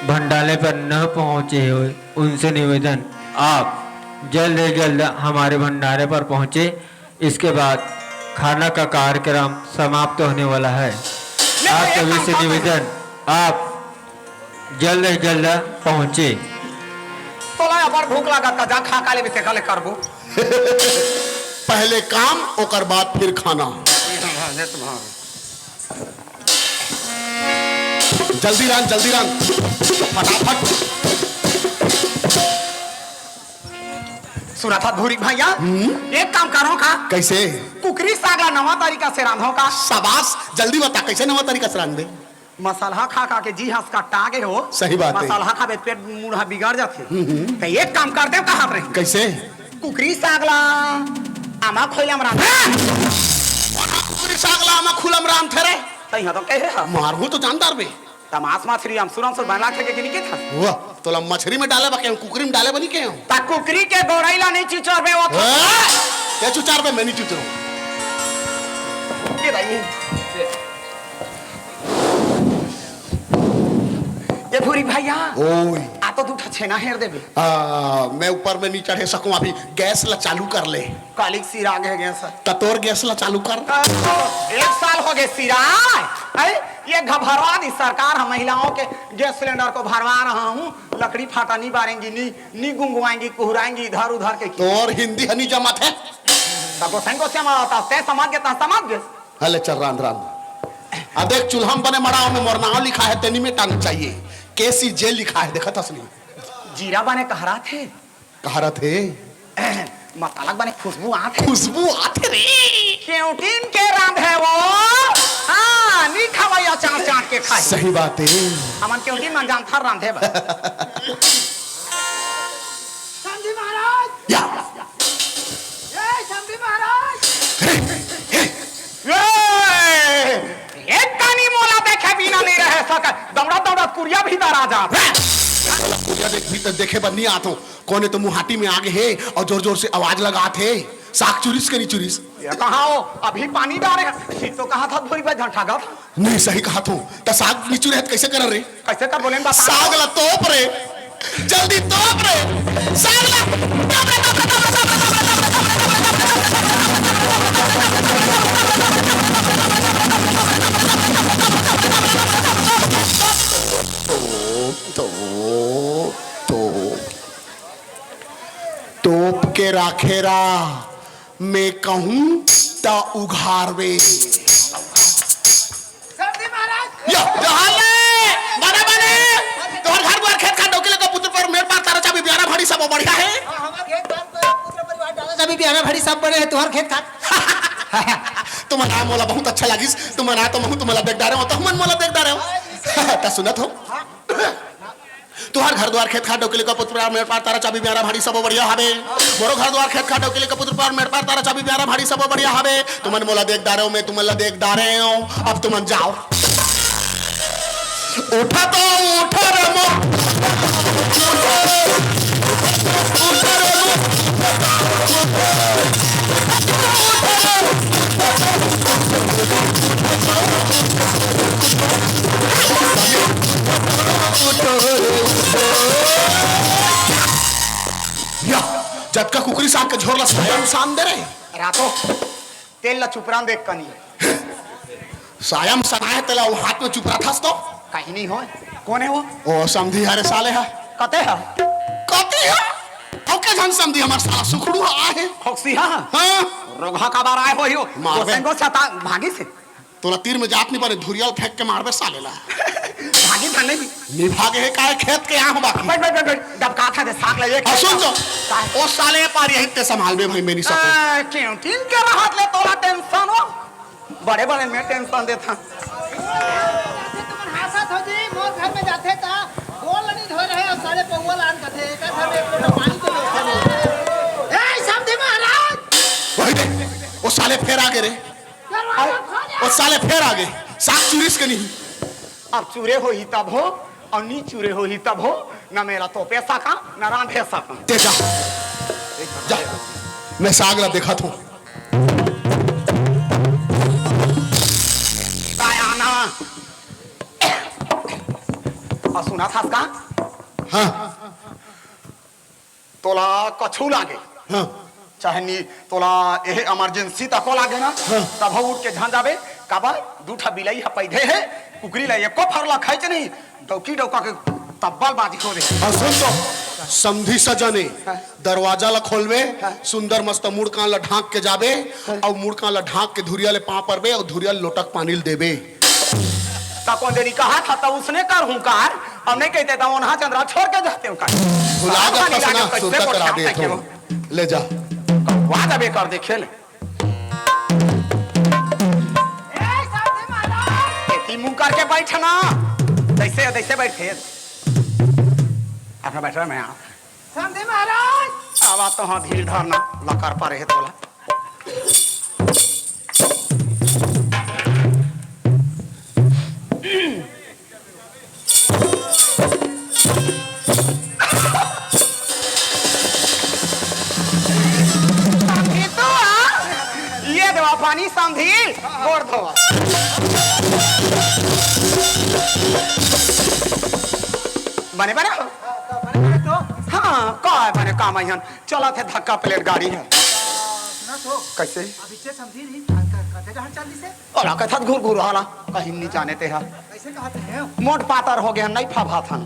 भंडारे पर न पहुँचे हो, उनसे निवेदन, आप जल्द से जल्द हमारे भंडारे पर पहुँचे। इसके बाद खाना का कार्यक्रम समाप्त होने वाला है। आप सभी से निवेदन, आप जल्द से जल्द पहुँचे। तोला अबर भूख लागत का, जा खा का लेबे, तेखा ले करबो। पहले काम, ओकर बाद फिर खाना। जल्दी रांध, जल्दी रांध, फटाफट। सुना था भूरी भैया, हम्म? एक काम करो का? कैसे? कुकरी साग ला नवा तरीका से रांधो का? शाबाश, जल्दी बता, कैसे नवा तरीका से रांधे? मसाला खा खा के जी हंस का टागे हो। सही बात है। मसाला खाबे पेट मुड़ा बिगड़ जाथे। हम्म, हम्म। तो एक काम कर दे, कहा रहे। कैसे? कुकरी साग ला आमा खोइला में रांध। हाँ? कुकरी साग ला आमा खोइला में रांधथे रे। तैं हा तो कहे हा। मारहूं तो जानदार बे। त मांस मछरी अमसुर अमसुर बना के के नहीं के था। वाह, तोला मछरी में डाले बा के, कुकरी में डाले बा नहीं के हो। ता कुकरी के गोड़ई ला नहीं चुचरबे वो। ए, ये चुचार बे, मैं नहीं चुचरू। ये भाई। ये भूरी भैया। ओए। आ तो दू ठा छेना हेर देबे। आ, मैं ऊपर में नहीं चढ़े सकूं, अभी गैस ला चालू कर ले। कालिक सिर आगे है गैस। त तोर गैस ला चालू कर। एक साल हो गए सिरा। ऐ, ये घबरवा दी सरकार, हम महिलाओं के गैस सिलेंडर को भरवा रहा हूँ। लकड़ी फाटा नहीं बारेंगी, नहीं, नहीं गुंगवाएंगी, कुहराएंगी इधर उधर के। तोर हिंदी हनी जमत है। तब गोसाई को श्यामा होता, तै समझ गए, तै समझ गए। हले चल रांध रांध। आ देख चूल्हा में बने मड़ाव में मोर नाव लिखा है, तेनी में टांग चाहिए। केसी जे लिखा है, देखत हस नहीं। जीरा बने कहरा थे। कहरत हे। मसाला बने खुशबू आत हे। खुशबू आत हे रे। केवटिन के रांध हे वो। सही बात हे। हमन क्यों दिन मन जानथर रांधे बर। समधी महाराज! या! ए, समधी महाराज! ए, एक कानी मोला देखे बिना नहीं रहे सके। दौड़त दौड़त कुरिया भीतर आ जात। मोला कुरिया देख, भीतर देखे बर नहीं आत हो। कोने तो मुहाटी में आगे हे अउ जोर जोर से आवाज लगात हे, "साग चुरिस के नहीं चुरिस?" ये कहाँ हो? अभी पानी डारे हे। सिर तो कहा था धोरी पर झंठागा था। नहीं, सही कहा तू। त साग निचुरे हे त कइसे करन रे? कइसे कर बोले न बता। साग ला तोप रे, जल्दी तोप रे, साग ला तोप रे, तोप रे, तोप रे। तोप, तोप, तोप, तोप के राखे रा। मैं कहूँ त उघारवे। समधी महाराज! या, या हाल हे! बने, बने! तोहर घर दुआर खेत खार डौकी लइका पुत्र परिवार मेड़ पार तारा चाबी बियारा भाड़ी सब बढ़िया हे? हाँ, हमार खेत खार तो पुत्र परिवार डाला चाबी बियारा भाड़ी सब बने हे, तोहर खेत खार। तुमन आय मोला बहुत अच्छा लागिस, तुमन आय तो महूँ तुमन ला देख डारे हो, तो हमन मोला देख डारे हो। त सुनत हो? हाँ। तुहर घर दुआर खेत खार डौकी लइका पुत्र परिवार मेड़ पार तारा चाबी बियारा भाड़ी सबो बढ़िया हावे। मोरो घर दुआर खेत खार डौकी लइका पुत्र परिवार मेड़ पार तारा चाबी बियारा भाड़ी सबो बढ़िया हावे। तुमन मोला देख डारे हो, मैं तुमन ला देख डारे हो। अब तुमन जाओ। उठा तो उठा रे मो। उठा रे मो। या, जतका कुकरी साग के झोर ला साया म सान दे रे। रातो, तेल ला चुपरान देख कनी। साया म सनाए तेला वो हाथ में चुपरा थस तो। कहीं नहीं होय। कोन हे वो? ओ समधी हरे साले हा। कते हा? कते हा? ओके झन समधी हमर साला सुखड़ू हा आहे। खोकसी हा? हाँ। रोगहा का बार आए होही हो। मारबे। गोसेंगो छता भागी से। तोला तीर में जात नहीं पारे, धुरिया ल फेंक के मारबे साले ला। भागी था नहीं। नहीं भागे हे, काय खेत के यहाँ बाकी। बैठ, बैठ, बैठ, बैठ। डबका था दे, साग ले एक। हाँ, सुन तो। काय? ओ साले पार यही ते संभालबे भाई, मैं नहीं सकूँ। आ, क्यों? तीन के रहत ले तोला टेंशन हो? बड़े, बड़े मैं टेंशन देता। तुमन हांसत हो जी, मोर घर में जाथे ता गोल नहीं धो रहे और साले पौवा लान कथे, एक घर में एक लोटा पानी के व्यवस्था नहीं। ए, समधी महाराज! वही दे, वो साले फेर आगे रे। दरवाजा खोल। वो साले फेर आगे, साग चुरिस के नहीं। अब चूरे होही तब हो, अउ नी चूरे होही तब हो, न मेला तोपे सका, न रांधे सका। ते जा, जा, मैं साग ला देखत हूँ। काय आना? अउ सुनत हस का? हाँ। तोला कछु लागे, हाँ। चाहे नी, तोला एहे emergency तको लागे ना, हाँ। तब उठ के झन जाबे, काबर दू ठा बिलई ह पैदे हे, कुकरी ला एको फर ला खइच नहीं, डौकी डौका के तब्बल बाजी हो रे। हाँ, सुन तो, समधी सजने, हाँ। दरवाजा ला खोलबे, हाँ। सुंदर मस्त मुड़ कान ला ढांक के जाबे, हाँ। अउ मुड़ कान ला ढांक के धुरिया ले पाँव परबे, अउ धुरिया ले लोटक पानी ल देबे। त कोन देरी कहा था, त उसने कर हूँ कार, अब नहीं कहते त ओन्हा चंद्रा छोड़ के जाते हूँ कार। भुला जा सावधानी फसना, लागे, कैसे सुरता गोठ करा जाते देत हो। ले जा। कौवा दबे कर दे खेल। ए, समधी महाराज! एती मुंह करके बैठना। जैसे, जैसे बैठे। अपना बैठ रहा मैं यहाँ। समधी महाराज! आवा तो हाँ, धीर धरना, लकर पर है तोला। समधी तो आ, ये देवा पानी समधी, गोड़ धोवा। बने बने हो? हाँ, का बने काम आई हन? चलत हे धक्का प्लेट गाड़ी हे। सुना तो। कैसे? अभी चे समधी नहीं, का-, का-, कथे डहर चल दिसे? ओला कथत घुर घुर हाला, कहीं नहीं जाने ते हा। कैसे कहत रहे हो? मोट पातर हो गए हन, नहीं फभात हन।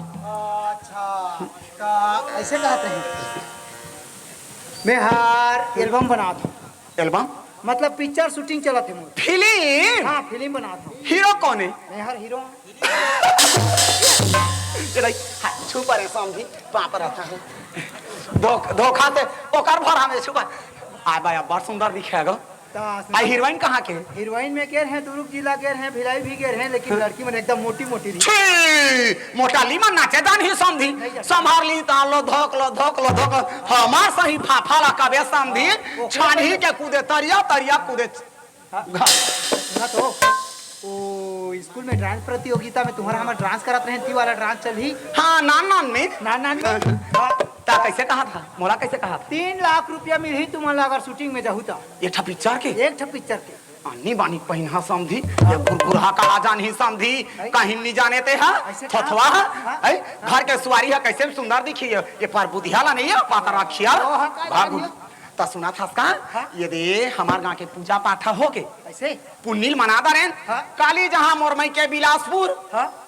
अच्छा, तो ऐसे कहत रहे। मैं हर album बनात हूँ। Album? मतलब picture shooting चलत हे मोर। Film? हाँ, film बनात हूँ। Hero कौन है? मैं हर hero हूँ। चलो, हाँ, छुपा रहे समधी, पाँव पर रहता है। धोख-, धोखा से ओकर भरा में छुपा। आय बा, बड़ सुंदर दिखेगा। तो भाई, हीरोइन कहाँ के? हीरोइन में गेर हैं, दुर्ग जिला गेर हैं, भिलाई भी गेर हैं, लेकिन लड़की मन एकदम मोटी मोटी रही। छी, मोटाली मन नाचे जानही समधी। नहीं जानही। संभार ली तान लो, धोक लो, धोक लो, धोक लो। हमार सही फाफा ला कबे समधी, हाँ, ओकरे छानही के कूदे, तरिया, तरिया कूदे। हाँ। घा- सुना तो, वो स्कूल में डांस प्रतियोगिता में तुम्हारा हमार डांस करत रहे, ती वाला डांस चलही? हाँ, नान नान में। नान नान में? हाँ। ता कैसे कहा था? मोला कैसे कहा था? तीन लाख रुपया मिलही तुमन ला अगर शूटिंग में जाहू ता। एक ठा पिक्चर के? एक ठा पिक्चर के। अन्नी बानी पहिन हा समधी, ये कुरकुरहा काला जानही समधी, हैं? कहीं नहीं जाने ते हा, ऐसे कहा? थोथवा हा, हाँ? हैं? हाँ? घर के सुवारी हा कैसे सुंदर दिखी है, ये पर बुधिया ला नहीं है, पातर रखिया। ओ, हाँ, का भागु। जानही? त सुना था का? हाँ? ये दे हमार गांव के पूजा पाठ हो के। ऐसे? पुन्नी ल मना दारेन। हाँ? काली जहां मोर मई के बिलासपुर। हाँ?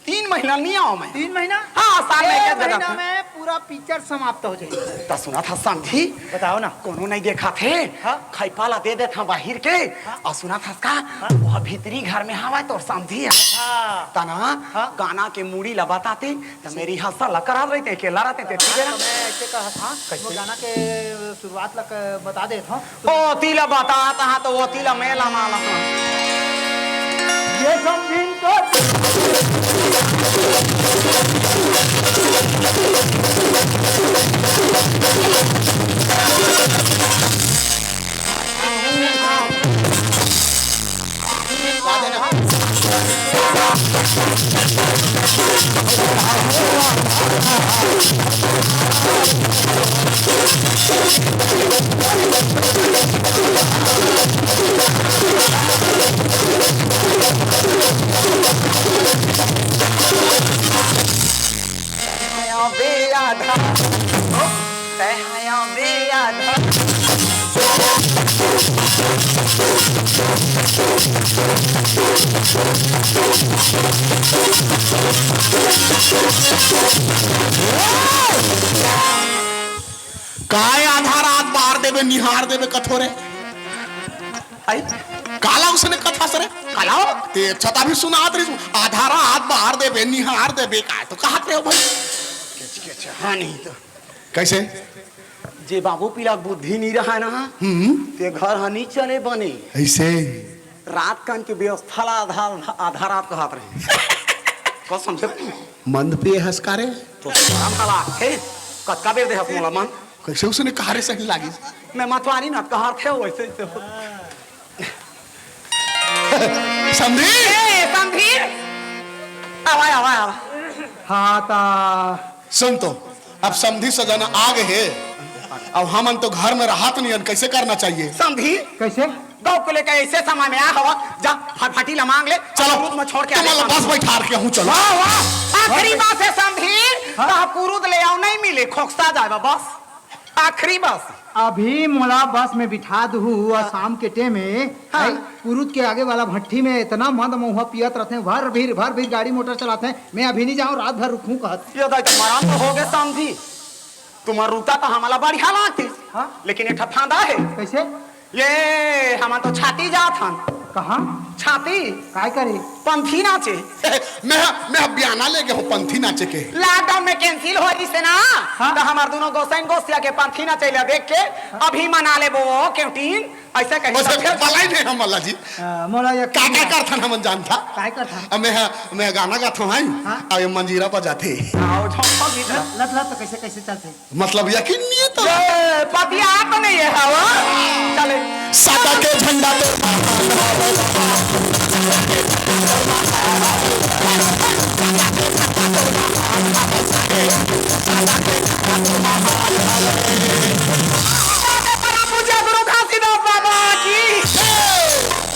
तीन महीना नहीं आओ मैं। तीन महीना? हाँ, साल में ए, एक जगह महीना था। में पूरा पिक्चर समाप्त हो जाए। त सुना था समधी। बताओ ना। कोनो नहीं देखा थे। हाँ? खैपा ला दे देत हा बाहिर के। हाँ? और सुना था का? हाँ? वह भीतरी घर में हवा तोर समधी है। हाँ। तना हाँ? गाना के मूड़ी ला बताते, त मेरी हंसा ला करा रही थे, अकेला रहते थे, ठीक है ना? मैं ऐसे कहा था, कैसे? वो गाना के शुरुआत ला क-, बता देत हूँ। ओ, तिला बतात हा तो वो तिला मेला माला हा। ये समझिन तो। काय आधा रात बार देबे, निहार देबे कथो रे? आई? काला उसने कथा सरे? काला? ते छता भी सुनात रही, आधा रात बार देबे, निहार देबे, काय तो कहत रहे हो भाई? अच्छा, हाँ, नहीं तो। कैसे? जे बाबू पीला बुद्धि नहीं रहा ना, हम्म। ते घर हा नहीं चले बने। ऐसे? रात कान के व्यवस्था ला आधा, आधा रात कहत रहे। का समझे? मंद प्रिय हस का रे? तो शरम का लागथे। कतका बेर देहस मोला मन? कैसे उसने कहा रे सही लागिस? मैं मतवारी ना कहा थे वैसे ही तो। समधी? ए, समधी? आवा, आवा, आवा। हाँ, ता सुन तो, अब समधी सजन आ गए हे, अब हमन तो घर में रहत नहीं हन, कैसे करना चाहिए? समधी, कैसे? गौ को लेकर ऐसे समय में आ हवा, जा फटफटी ला मांग ले, चलो, कुरुद में छोड़ के आ तुम जा, लोग बस समधी। बैठा के हूँ, चलो। वाह, वाह, आखिरी बात है समधी, हाँ? कहा कुरुद ले आओ, नहीं मिले, खोकसा जाए बस, आखिरी बस। अभी मोला बस में बिठा दहू और शाम के टेम में, हाँ। भाई, कुरुद के आगे वाला भट्ठी में इतना मंद महुआ पियत रहते हैं, भर भीड़, भर भीड़ गाड़ी मोटर चलाते हैं। मैं अभी नहीं जाऊँ, रात भर रुकूं कहत। ये दाई तो मरान तो हो गए समधी। तुम्हार रूता तो हमला बढ़िया लागतिस, हाँ? लेकिन एक ठा फांदा है। कैसे? ये हमन तो छाती जात हन। कहाँ? छाती। काय करे? पंथी नाचे। मैं, मैं बयाना ले गए हूँ पंथी नाचे के। लॉकडाउन में कैंसिल हो रही से ना, हाँ? तो हमार दोनों गोसाइन गोसिया के पंथी नाचे ला देख के अभी मना लेबो वो क्यों टीम? ऐसे कहीं वैसे तो फिर बलाई नहीं हम वाला जी। आ, मोला ये का, का करथन हमन जानथा? काय करथन? अब मैं हा, मैं गाना गाथो हूँ, हाँ। अब ये मंजीरा बजाथे। आओ, झोंको गीत। लत, लत, लत तो कैसे, कैसे चलते? मतलब यकीन नहीं है तो। ए, पतिया तो नहीं है, हाँ? चले। सदा के झंडा तो पूजा गुरु घासीदास बाबा की।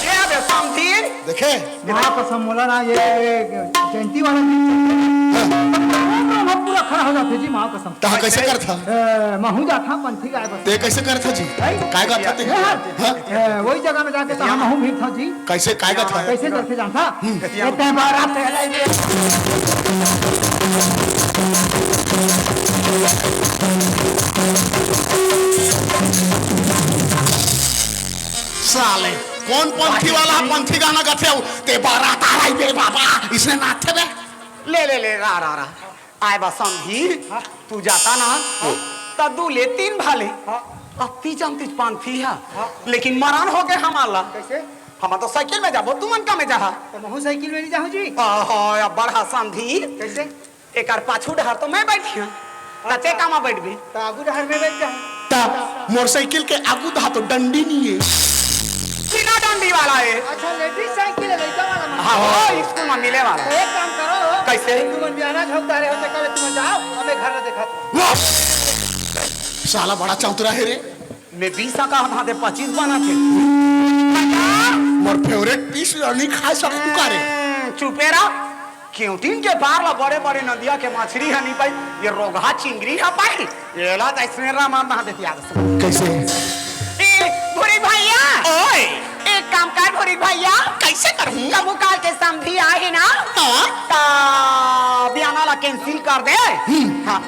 ये आवे समधी। देखे? माँ कसम मोला ना, ये, ये जयंती वाला दिन हाँ। पूरा खड़ा हो जाते जी, माँ कसम। तहाँ कैसे करथा? ए, महू जाथा पंथी गाय बस। ते कैसे करथा जी? हैं? काय गाथा ते? ये हाँ। हाँ? ए, वही जगह में जाके तहाँ महू भीड़ था जी। कैसे, काय गाथा? कैसे करके जानथा? हम्म। ये ते बारात है, साले, कौन पंथी वाला पंथी गाना गाथे हो? ते बारात आ रही बे बाबा, इसने नाथे बे। ले, ले, ले, रा, रा, रा। आए बा समधी, हाँ। तू जाता ना, हाँ। त दू ले तीन भाले। हाँ। अति जमतीच पांथी हा। हाँ। लेकिन मरण हो गे हमर ला। कैसे? हम तो साइकिल में जाबो, तुमन का में जाहा? तो महू साइकिल में नहीं जाहूँ जी। ओहो, अब्बड़ हा समधी। कैसे? एकर पाछू डहर तो मैं बैठिया, त ते कामा बैठबे? त आगू डहर में बैठ जा। त मोर साइकिल के आगू डहर तो डंडी नहीं है। बिना डंडी वाला है। अच्छा, लेडीज साइकिल है, लड़का वाला मन। हाँ, हो, स्कूल में मिले वाला। तो एक काम करो। कैसे? तुमन बियाना झोंक डारे हो, त कल तुमन जाओ, हमें घर में देखा। वाह! साला बड़ा चौतरा है रे। मैं बीस का कहा था, ते पच्चीस बना थे। मोर फेवरेट पीस नहीं खा सकतू का रे? हम्म, चुपे रह। क्योंटिन के पार ला बड़े बड़े नदिया के मछरी ह नहीं पाई, ये रोगहा चिंगरी ह पाई। ये ला तो इसमें रा मार ना देती आदत से। कैसे? ए, भूरी भैया। ओए। एक काम कर भूरी भैया। कैसे करूँ? कबू काल के समधी आए ना। हाँ। ता बियाना ला कैंसिल कर दे। हम्म। हाँ।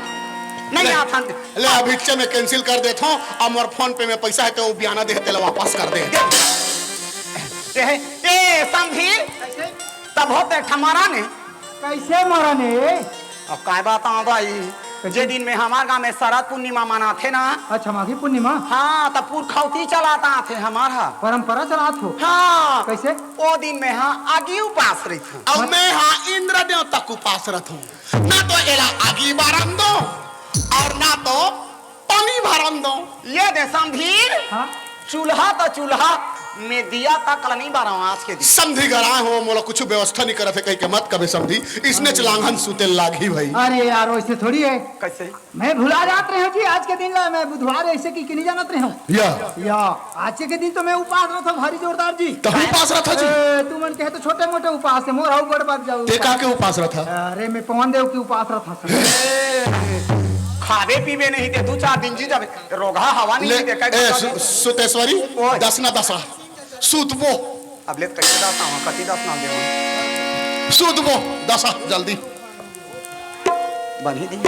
नहीं ले। आता। ले, अभी से मैं कैंसिल कर देत हूँ, अब मोर फोन पे में पैसा है तो वो बियाना दे, तेला वापस कर दे। ए, ए, समधी, कैसे? तब होते ठमारा ने। कैसे मरा ने? अब काय बताऊं भाई, कैसे? जे दिन में हमार गांव में शरद पूर्णिमा मनाथे ना। अच्छा, माघी पूर्णिमा? हाँ, तब पुरखौती चलात आथे हमार हा। परंपरा चलात हो? हाँ। कैसे? ओ दिन में हाँ आगी उपास रही था। अब मत- मैं हाँ इंद्र देवता के उपास रहत हूँ। ना तो एला आगी बारन दो और ना तो पानी भरन दो। ये दे समधी। हाँ? चूल्हा तो चूल्हा में दिया तक ल नहीं बारव आज के दिन। समधी गराए हो, मोला कुछ व्यवस्था नहीं करत है कहीं के मत कबे समधी। इसने चलांगन सुते लागी भाई। अरे यार, वैसे थोड़ी है। कैसे? मैं भुला जात रहे हूँ जी, आज के दिन ला मैं बुधवार ऐसे की, की नहीं जानत रहे हूँ। या। या, आज के दिन तो मैं उपास रहत हूँ भारी जोरदार जी। तो उपास रहत हूँ जी। ए, तुमन कहे तो छोटे मोटे उपास है, मोर हाउ बड़ बात जाऊ। ते का के उपास रहत है? अरे, मैं पवन देव के उपास रहत हूँ। खाबे पीबे नहीं ते दू चार दिन जी जाबे, रोगहा हवा नहीं ले, दे, ए, सु-, सुतेश्वरी, ओए। दस ना दसा, सूतबो। अब ले कैसे दसा हूँ, कति दस ना देवा। सूतबो, दसा, जल्दी। बनी दी।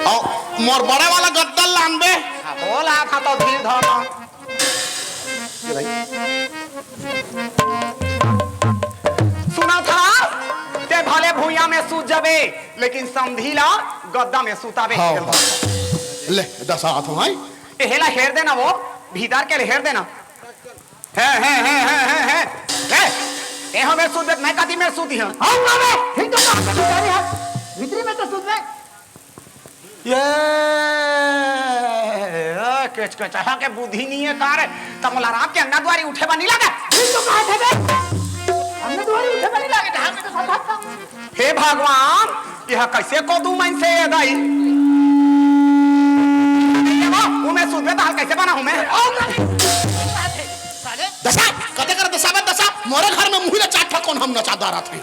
आओ, मोर बड़ा वाला गद्दा लानबे। हाँ, बोला था तो ढील धर। ये भाई। सुना था, ते भले भुइया में सूत जाबे, लेकिन समधी ला गद्दा में सुताबे। हाँ, हाँ। ले, दसा हाथ भाई। ए, हेला हेर देना वो, भीतर के ले हेर देना। हे, हे, हे। ए, हमें सूत दे, मैं कदी में सूती हूँ। आऊंगा मैं, ठीक तो बात है, भीतरी में तो सूत में। ये, ए, केचकेचहा के बुद्धि नहीं है का रे? त मोला रात के अंगना दुआरी उठे बर नहीं लगा। ठीक तो कहा था बे। अंगना दुआरी उठे बर नहीं लगा, जहाँ पे तो सब था। हे भगवान, यह कैसे कोदू मन से ये दाई? ये वो, वो मैं सूत में दाल कैसे बना हूँ मैं? साले। दसा, कते कर दसा बे दसा, मोरे घर में मुही ला चार ठा कोन हम नचा दारा थे।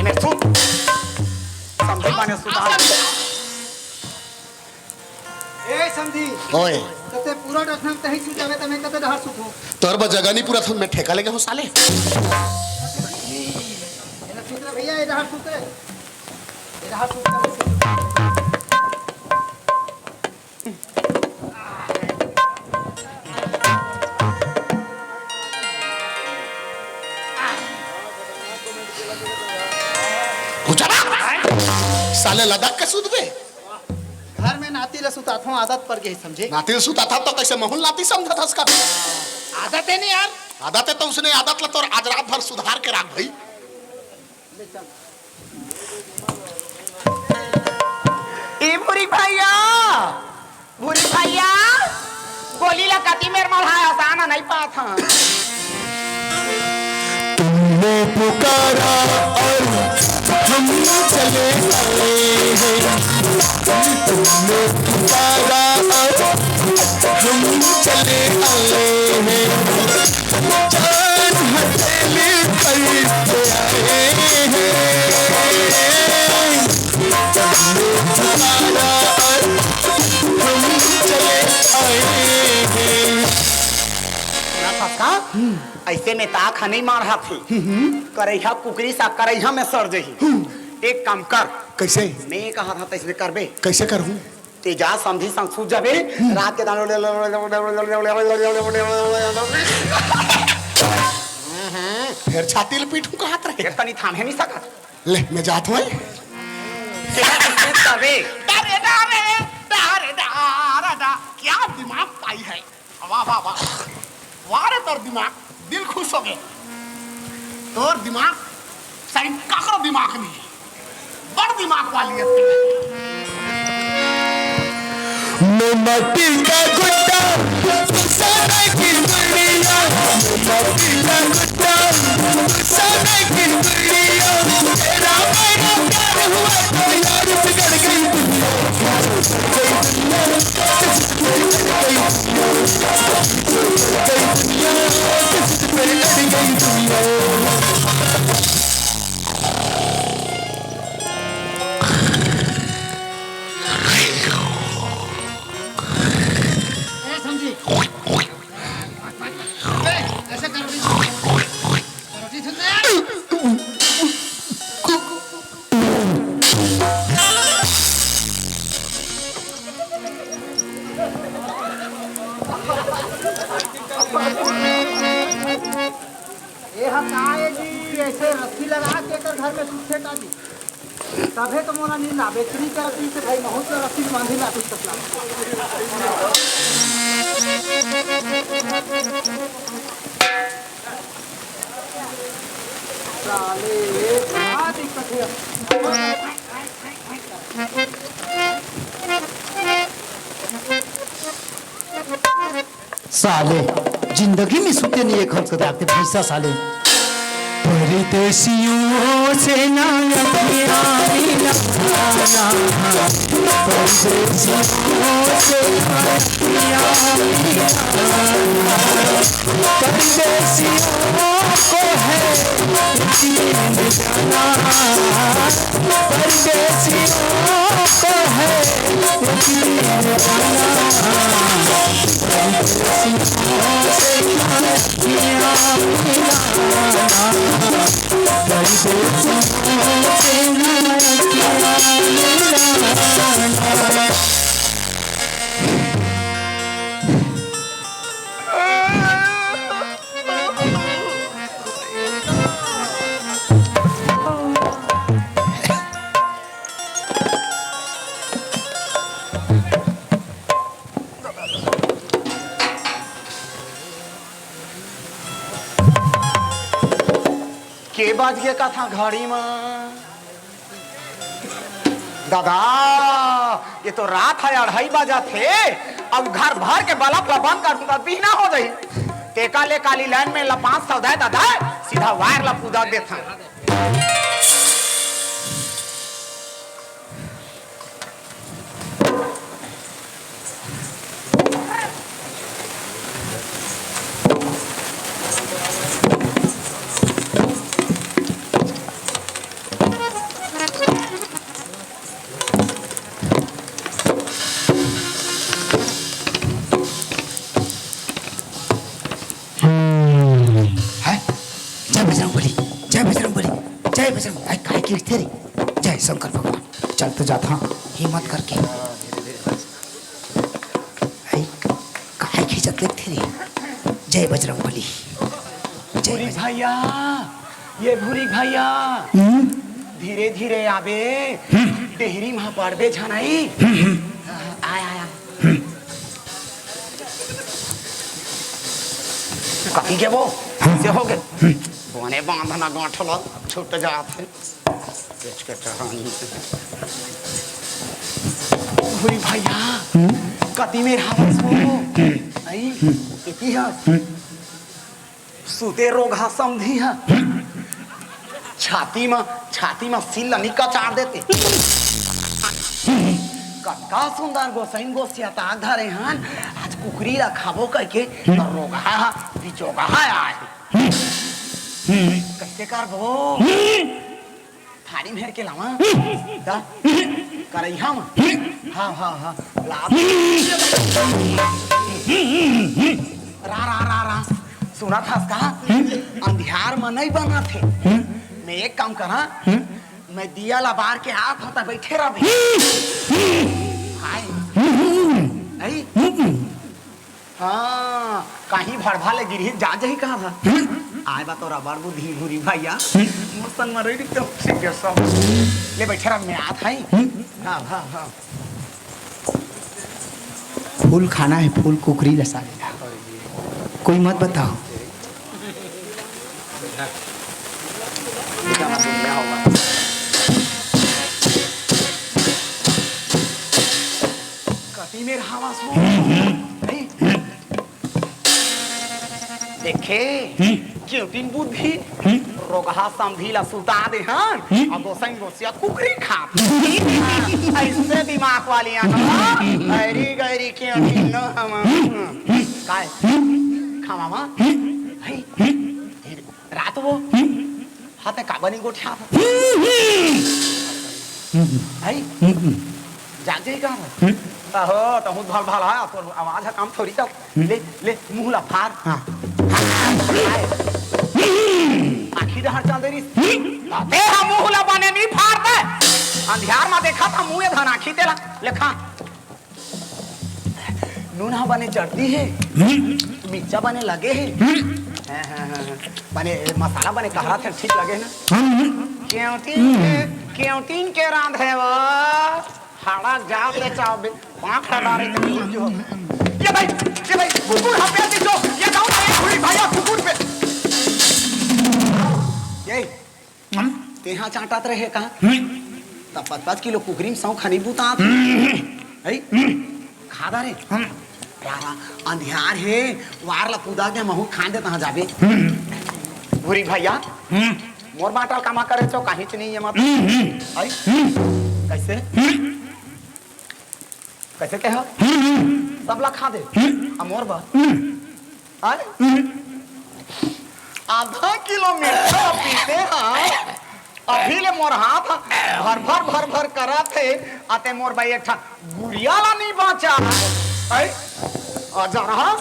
एमे सूत। समधी माने सूत। ए समधी। ओए। कते पूरा डसना तही सूत जावे, त मैं कते डहर सूत हूँ। तोर बर जगह नहीं पूरा था, मैं ठेका लेके हूँ साले। एला सूत रे भैया, ए डहर सूत रे। ए डहर सूत रे। साले लद्दाख के सूत बे। घर में नाती ल सुताथों, आदत पड़ गई, समझे? नाती ल सुताथा तो कैसे महूं ल नाती समझथस का? आदत है नहीं यार। आदत है तो उसने आदत ल तोर आज रात भर सुधार के राख भाई। ए भूरी भैया, भूरी भैया, गोली ला कति मेर मढ़ाय हस, आना नहीं पात हन। तुमने पुकारा और हम चले आए हैं। तुमने पुकारा और हम चले आए हैं। जान हथेली पर आए हैं। तुमने पुकारा और हम चले आए हैं। सुना था का? हम्म। ऐसे में ताक ह नहीं मार हाथी। हम्म। करैहा कुकरी सा करैहा में सड़ जही। हम्म। एक काम कर। कैसे? मैं कहा था तैसने करबे। कैसे करूं? ते जा समधी संग सूत जाबे, रात के दान। फेर छाती ल पीटू कहत रहे। कनी थामे नहीं सकत। ले, मैं जात हूँ। तेरा कुछ नहीं तबे। अरे ना रे, अरे ना, अरे ना, क्या दिमाग पाई है। वाह, वाह, वाह। वाह रे तोर दिमाग, दिल खुश हो गए। तोर दिमाग सही काकरो दिमाग नहीं है। बड़ दिमाग वाली है। मैं मट्टी का गुड्डा, तू सोने की गुड़िया। मैं मट्टी का गुड्डा, तू सोने की गुड़िया। तेरा मेरा प्यार हुआ तो यार बिगड़ गई दुनिया। ए, समधी। ए, ऐसे कर रही है। ये हम का है जी, ऐसे रस्सी लगा के एकर घर में सुते का जी। तभे तो मोला नींद आवे, इतनी तरह से भाई, बहुत तरह से बांधी ला कुछ कपड़ा। साले, ये क्या दिक्कत है? साले, जिंदगी में सुते नहीं एक हफ्ते तक भैंसा साले। परदेसियों से ना अखियाँ मिलाना, परदेसियों से ना अखियाँ मिलाना, परदेसियों को है एक दिन जाना। परदेसियों को है एक दिन जाना, परदेसियों से ना अखियाँ मिलाना, परदेसियों से ना अखियाँ मिलाना। के बज गे कथा घड़ी म? दादा, ये तो रात है, अढ़ाई बजत हे। अब घर भर के बल्ब ला बंद करहूं त बिहना हो जाही। तेका ले काली लाइन में ला पाँच सौ दे दादा, सीधा वायर ला पुदक देथन। हैं? जय बजरंग बली, जय बजरंग बली, जय बजरंग, आई काहे की थे रे? जय शंकर भगवान। चल तो जात हां, हिम्मत करके। आई काहे खींचत लेगथे रे? जय बजरंग बली। जय भूरी बजरंग भैया, ये भूरी भैया, हम्म? धीरे धीरे आबे, हम्म। डेहरी म पड़बे झनई। हम्म, हम्म। आय, आय, आय। हम्म। कति गेबो? हम्म। से हो गे। हम्म। बने बांधना गांठ ल छूट जात हे। बेच के टहरानी। भूरी भैया, हम्म? कति मेर हावस हो? हम्म। आई, हम्म। एती हस। हम्म। सुते रोगहा समधी ह। छाती म, छाती म सिल ल नी कचार देते। कतका सुंदर गोसइन गोसियात धरे हन, आज कुकरी ल खाबो कहिके, त रोगहा ह, बिचोगहा आय। कइसे करबो? थारी म हेर के लावा। त करइहा म। हां, हां, हां। ला। रा, रा, रा, रा। सुनत हस का? अंधियार म नइ बनत हे। मैं एक काम करा। मैं दिया ला बार के आत हंव, त बइठे रहिबे। हाय। नहीं। हम्म। हाँ, कहीं भड़भा ले गिरही, जा जाही कहाँ था? हम्म। आय बा तोर अब्बड़ बुद्धि भूरी भइया। हम्म। मोर संग म रही तो ठीक है सब। ले बइठे रह, मैं आत हई। हम्म। हाँ, हाँ, हाँ। फूल खाना है, फूल कुकरी ल साले ला। कोई मत बताओ। कति मेर हवा सो। हम्म, हम्म। नहीं? देखे, हम्म। क्यों दिन बुद्धि, हम्म। रोगहा समधी ला सुता दे हन, हम्म। अउ गोसाई गोसिया कुकरी खात। अइसे दिमाग वाली आन, हरी गरी क्यों दिन न हम। हम्म। काय? हम्म। खावा मा? हम्म। है? हम्म। रात वो? हम्म। हाथे काबर नहीं गोठियात? हम्म। है? हम्म। जाग जाही का? हम्म। अहो, तहूँ भल भल हा, तोर आवाज ह काम थोड़ी तक। हम्म। ले, ले, मुँह ला फार। हाँ। आँखी डहर चल दे रिस। हम्म। ते हा मुँह ला बने नहीं फार दे। अंधियार मा देखा था मुँह ये धन आँखी तेला। ले खा। नून हा बने चढ़ती है। हम्म। मिर्चा बने लगे है। हम्म। हाँ, हाँ, हाँ, हाँ। बने मसाला बने कहरा थे ठीक लगे है ना? हम्म। क्यों तीन के, हम्म। क्यों तीन के रांध है वो? हाड़ा जाओ ले चाव बे, पाँख हटा रहे थे, जो। ये भाई, ये भाई, कुकुर हा पे दीजो, ये गाँव में एक हुई भइया कुकुर पे। ये, हम्म? तेहा चाटत रहे का? हम्म। तब पाँच पाँच किलो कुकरी में सौ खनी बुतात। हम्म। है? हम्म। खा दा रे। हम्म। यारा, अंधियार हे, वार ला कुदा के महू खान दे तहाँ जाबे। हम्म। भूरी भइया, हम्म। मोर बाटल कामा करे छो, काहीच नहीं है मत। हम्म, हम्म। आई? हम्म। कैसे? हम्म। कैसे कहा? हम्म, हम्म। सब ला खा दे। हम्म। आ मोर बा। हम्म। आई? हम्म। आधा किलो मिर्चा पीसे हा, अभी ले मोर हाथ भर भर भर भर करत हे, आते मोर बा एक ठा गुरिया ला नहीं बाँचा। आई? आ जा रहा।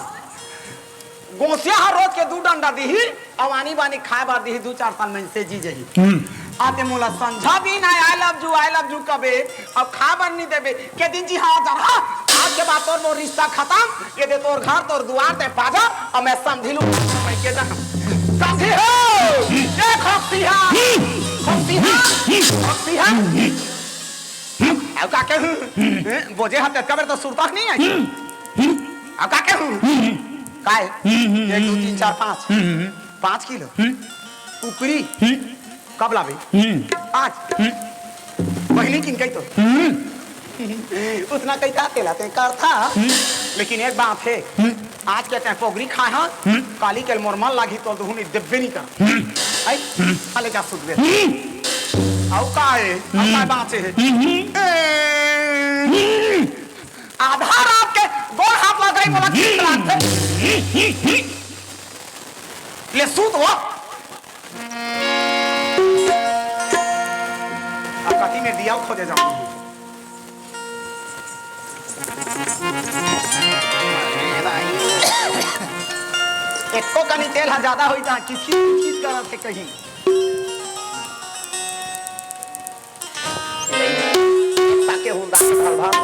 गोसिया हर रोज के दू डंडा दिही, अउ आनी बानी खाए बर दिही, दू चार साल में से जी जही। हम्म। आते मोला संझा भी ना I love you, I love you कबे, अब खा बर नहीं देबे, के दिन जी हाँ जा रहा। आज के बाद तोर मोर रिश्ता खत्म, ये दे तोर घर, तोर दुआर, ते पाजा, अब मैं समधी लू, मैं के जा। समधी हो, ये खोसिया, खोसिया, खोसिया। अब का कहूँ? हैं? बोजे हा तेतका बेर तो सुरता नहीं आई। अब का कहूँ? काय? एक, दू, तीन, चार, पाँच। पाँच किलो। कुकरी। कब लाबे? आज। बहिनी किन कही तो। उतना कही था तेला ते कर था। लेकिन एक बात है। आज के तैं पोगरी खाए हा, हम्म। काली के मोर मन लागी तो दुहू नहीं देबे नहीं कर। हम्म। आई? हम्म। खा ले जा सुधरे। हम्म। आउ का है? आउ का हम्म। बाँचे है? हम्म। ए, हम्म। आधा रात के गोड़ हाथ लगाई मोला किस लागथे? हम्म। ले सूत वो। अब कति में दिया खोजे जाऊँ। एको कनी तेल ह ज्यादा होई त किचकिच किचकिच करत हे कहीं। ताके हुंदा के भल भल।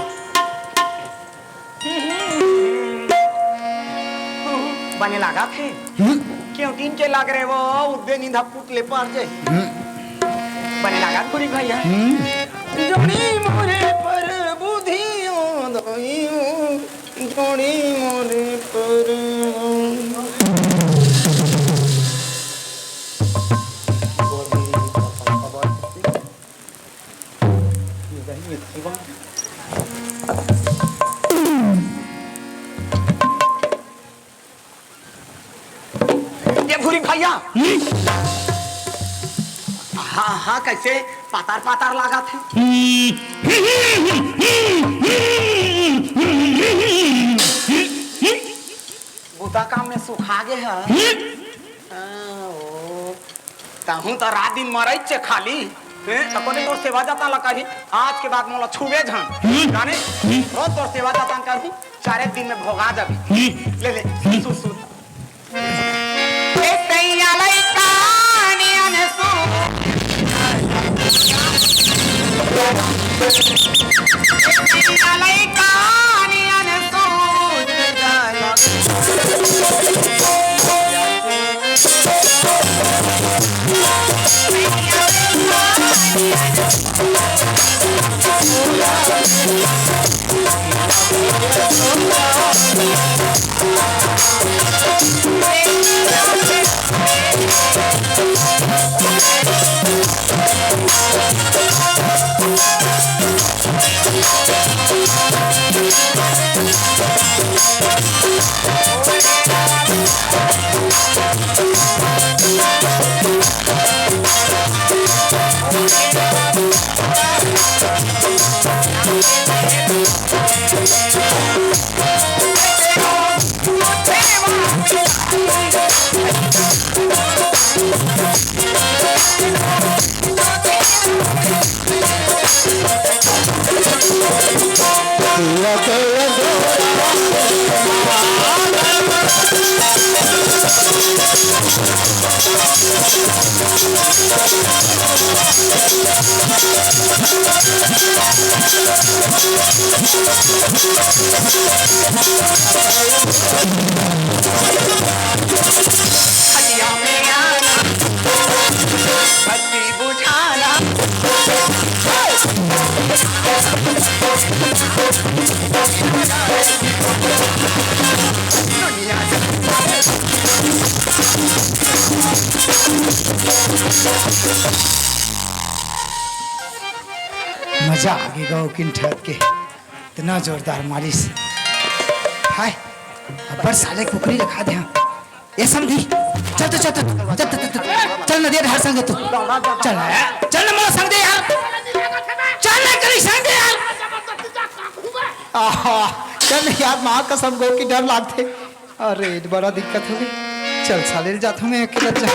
बने लागत हे। हम्म। क्यों दिन के लाग रहे वो, उद्दे नींद पुत ले पार जे। हम्म। बने लागत पूरी भैया। हम्म। जोड़ी मोरे पर बुधियो दोइयो, जोड़ी मोरे पर। ये भूरी भैया। हाँ, हाँ, कैसे पातार पातार लागत हे? बूता काम में सुखा गे हे। हाँ, ओ। तहूँ त रात दिन मरई चे खाली। हैं? त कोने तोर सेवा जतन ला करही? आज के बाद मोला छुबे झन। हम्म। जाने? हम्म। रोज तोर सेवा जतन करहूँ, चार एक दिन में भोगा जाबे। हम्म। ले, ले, हम्म। सुन, सुन। ए सैया लइका नियन सु। ए सैया लइका नियन सु। हटिया में आना, बत्ती बुझाना। दुनिया से मजा आ गे गा ओ किंठत के, इतना जोरदार मारिस। हाय, अब्बड़ साले कुकरी ल खा दे हँव। ए समधी, चल तो, चल तो, चल, चल, चल, चल, चल ना दे धार संगे तू। चल ना, चल ना मोर संग दे यार। चल ना करी संग दे यार। आहा, चल यार, माँ कसम गो कि डर लागथे। अरे, बड़ा दिक्कत होगे। चल साले, जात हँव मैं अकेला जा।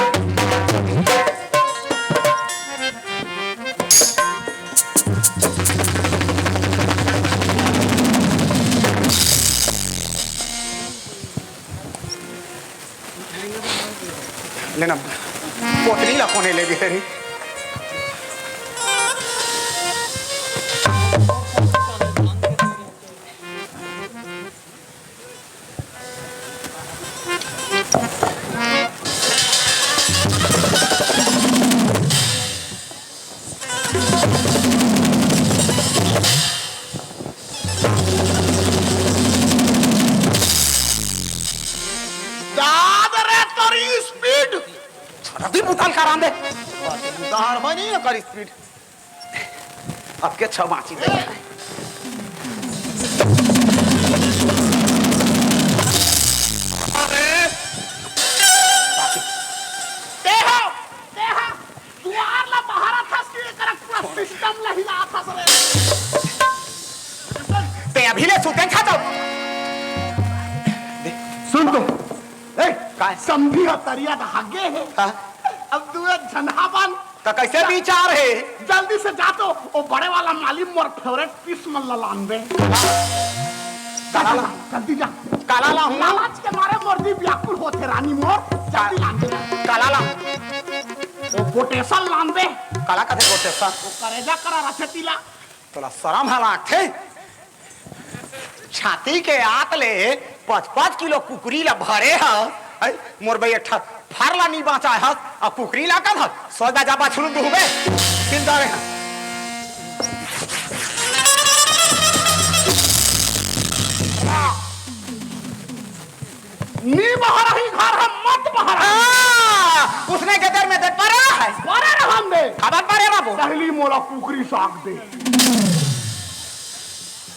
लेना, पोटरी ला कोने ले गे री? दाद रे तोरी speed। छोटा दी बुतल करान दे। उधार होय नहीं एकर speed। अब के छव बाँची दे। अरे। तेहा, तेहा। दुआर ला बहारत हस कि एकरा पूरा system ला हिलात हस रे। ते अभी ले सुते खा तो। सुन तो। ए, काय? समधी ह तरिया त हागे हे। हाँ। अब तू एक झन हावन। त कैसे विचार हे? जल्दी से जा तो, ओ बड़े वाला माली मोर favourite piece मन ला लान दे। काला ला। जल्दी जा। काला ला हूँ। लालच के मारे मोर जी व्याकुल होथे रानी मोर। जल्दी लान दे। काला ला। ओ potassium लान दे। काला कथे potassium? ओ करेजा करा रथे तिला। तोला शरम ह लागथे? छाती के आत ले पाँच पाँच किलो कुकरी ला भरे ह, हैं? मोर बई एक ठा फर ला नी बचाय हस, अउ कुकरी ला कथस, सोच जा बछरू दुहबे, बिंदारे ह। नी बहरही घर ह, मत बहरही। हाँ, उसने के देर में दे परा है। परे रहन दे। काबर परे रहबो? पहली मोला कुकरी साग दे।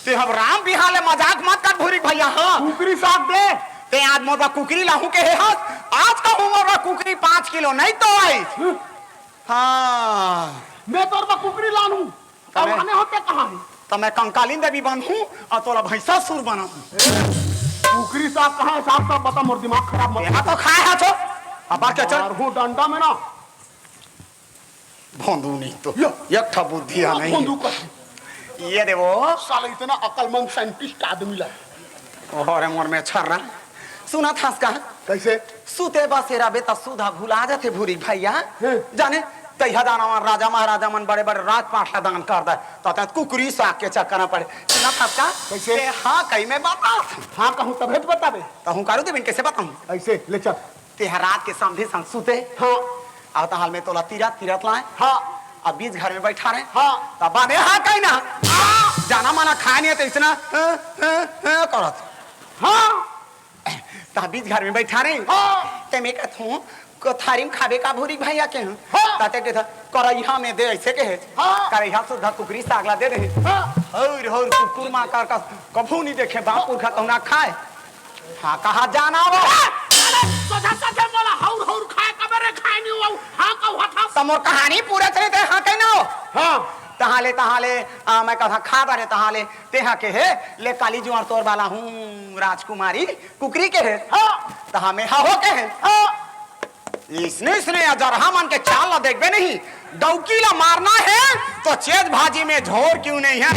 ते अब राम बिहार ले मजाक मत कर भूरी भैया, हाँ। कुकरी साग दे। ते आज मोर बर कुकरी लाहूं के हे हस, आज कहूं मोर बर कुकरी पाँच किलो नहीं तो आई। हम्म। हाँ। मैं तोर बर कुकरी लानूं। तमे अब आने होते कहाँ है? त मैं कंकालीन देवी बनहूं अउ तोला भैंसा सुर बनाहूं। कुकरी साग कहाँ है? साग साग बता, मोर दिमाग खराब मत तेला कर। तो खाए हा तो। अब के चल। मारहूं डंडा में ना। भोंदू नहीं तो। यो। एक ठा बुद्धि हा नहीं। भोंदू कर। ये देवो। साला इतना अकलमंद scientist आदमी ला। ओहो रे मोर में छर्रा। सुनत हस का? कैसे? सुते बसे रबे त सुधा भुला जाथे भूरी भैया। हैं। जाने, तैहा दाना मन राजा महाराजा मन बड़े बड़े राजपाट ला दान कर दे। त तैं कुकरी साग के चक्कर में पड़े। सुनत हस का? कैसे? ते हा कही में बता। हाँ कहूँ तभे तो बताबे। त हूँ करू देबिन कैसे बताऊँ? ऐसे, ले चल। तेहा रात के समधी संग सुते। हाँ। अउ तहाल में तोला तीरथ तीरथ लाए। हाँ। अब बीच घर में बैठा रहे। हाँ। तब बाने हाँ कहीं ना। हाँ। जाना माना खाए नहीं है तो इसना, हाँ, हाँ, हाँ करत। हाँ। तब बीच घर में बैठा रहे। हाँ। ते मैं कहत हूँ, को थारी में खाबे का भूरी भैया के हूँ। हाँ। ताते के था, करैया में दे ऐसे के है। हाँ। करैया सुधा कुकरी सागला दे दे। हाँ। और, और कुकुर माँ का, का कभू नहीं देखे, बाप पुरखा कहूँ ना खाए। हाँ, कहा जाना वो? अरे, सोझा सोझे मोला हौर हौर खाए, कबे रे खाए नहीं हुआ, हाँ कहू हथस। त मोर कहानी पूरा चले ते हाँ कहना हो? हाँ। तहाँ ले, तहाँ ले, आ, मैं कहा खा बारे तहाँ ले, ते हाँ के हे, ले काली जुआर तोर वाला हूँ, राजकुमारी, कुकरी के हे। हाँ। तहाँ में हाँ हो के हे। हाँ। इसने, इसने अजरहा मन के चाल ला देखबे नहीं, डौकी ला मारना है तो चेत भाजी में झोर क्यों नहीं है?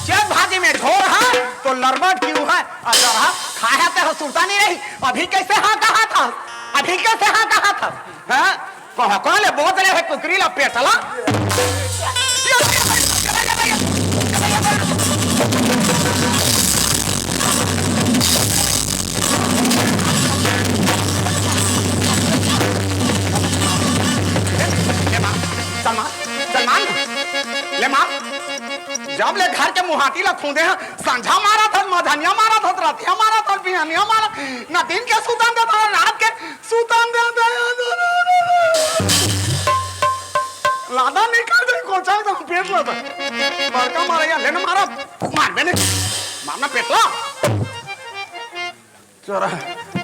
चेत भाजी में झोर है तो लरबट क्यों है? अजरहा खाया ते हो सुरता नहीं रही, अभी कैसे हाँ कहा था, अभी कैसे हाँ कहा था? हाँ? कह कह ले बोझ ले है कुकरी ला पेटला। सलमान, सलमान, ले मार। जब ले घर के मुहाटी ला खूंदे हैं, संझा मारा था, मझनिया मारा था, रतिया मारा था, बिहनिया मारा, ना दिन के सुतन दे था, रात के सुतन दे दे। लादा निकल दे, कोचा एकदम पेट ला था। बड़का मारा या लेने मारा, मार मैंने, मारना पेटला। चोरा,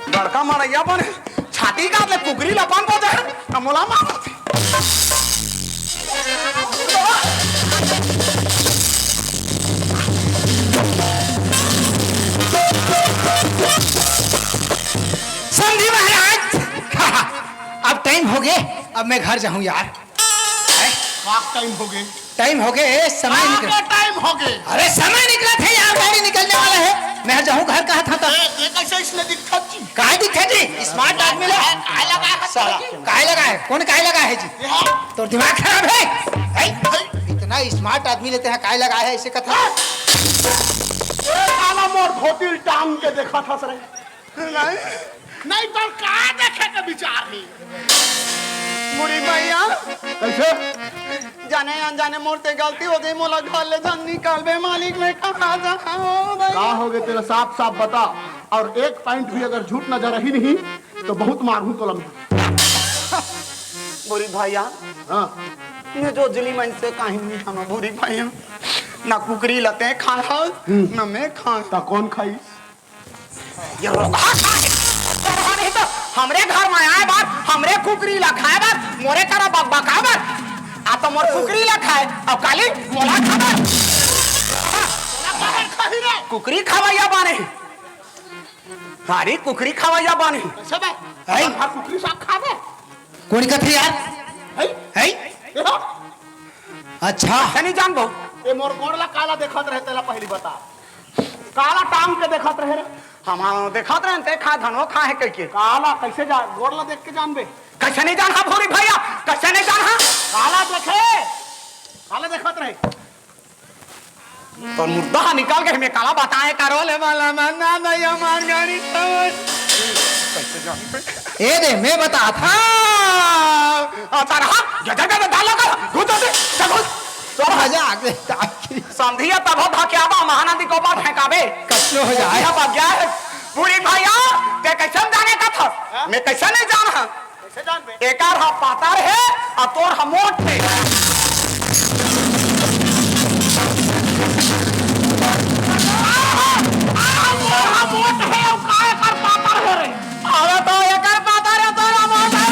बड़का मड़ैया बने, छाती का ले कुकरी लपान को जाए, न मोला मार। समधी महाराज, अब टाइम हो गए, अब मैं घर जाऊं यार। हैं? का टाइम हो गए? टाइम हो गए, समय निकल। टाइम हो गए। अरे समय निकला था यार, गाड़ी निकलने वाला है। मैं जाऊँ घर कहा था तब। ए, ये कैसे इसने दिखा जी? काय दिखा जी? स्मार्ट आदमी ला। काय, काय लगा है? साला, काय लगा है? कौन काय लगा है जी? ये हाँ। तो दिमाग खराब है? हैं? इतना स्मार्ट आदमी लेते हैं, काय लगा है ऐसे कथा? ए, साला मोर धोती टांग के देखा था सर। नहीं। नहीं तो का देखे के विचार है? बुरी भैया। कैसे? जाने अनजाने मोर ते गलती हो गई, मोला घर ले जान निकालबे मालिक, मैं कहाँ जाऊँ भाई? का हो गए तेरा, साफ साफ बता। और एक पैंट भी अगर झूठ नजर रही नहीं तो बहुत मारूं तो लम्बा। बुरी भैया। हाँ। मैं जो जुली मन से कहीं नहीं खाना बुरी भैया। ना कुकरी लते खाए, हम्म। ना मैं खाए। ता कौन खाई? ये रोगहा खाए। रोगहा नहीं तो हमरे घर में आए बार, हमरे कुकरी ला खाए बार, मोरे करा बकबकाए बार। आ तो मोर कुकरी ला खाए, अब काली मोला खाए बार। कुकरी खवैया बाने। अरे कुकरी खवैया बाने। अच्छा बे। हैं? हम कुकरी साग खाबे। कोन कथे यार? हैं? हैं? देखो। अच्छा। अच्छा नहीं जानबो। ए मोर गोड़ ला काला देखत रहे, तेला पहली बता। काला टांग के देखत रहे रे। हम देखत रहे ते खा धनो खा है कह के। काला कैसे जा, गोड़ ला देख के जानबे? कैसे नहीं जान हा भूरी भैया? कैसे नहीं जान हा? काला देखे, काला देखत रहे। तो मुर्दा निकाल के हमें काला बताए करो ले वाला मन्ना नहीं हमार गाड़ी खबर। कैसे जानबे? ए दे, मैं बता था। आ, तारा हाथ, जा, जा, जा, जा, डाला कर, घुस जा दे, जा, घुस। तो मजा आ गया, ताकि समझिए तब था क्या बा, महानदी को बात फेंकाबे। कचलो हो जाए। यह बात क्या है? भूरी भैया, ते कैसे जाने का था? हाँ? मैं कैसे नहीं जान हा? कैसे जानबे? एकर हा पातर हे, आ तोर हा मोट हे। आहा, आहा, तोर हा मोट हे, अउ का एकर पातर हे रे? अरे तो एकर पातर हे, तोर हा मोट हे।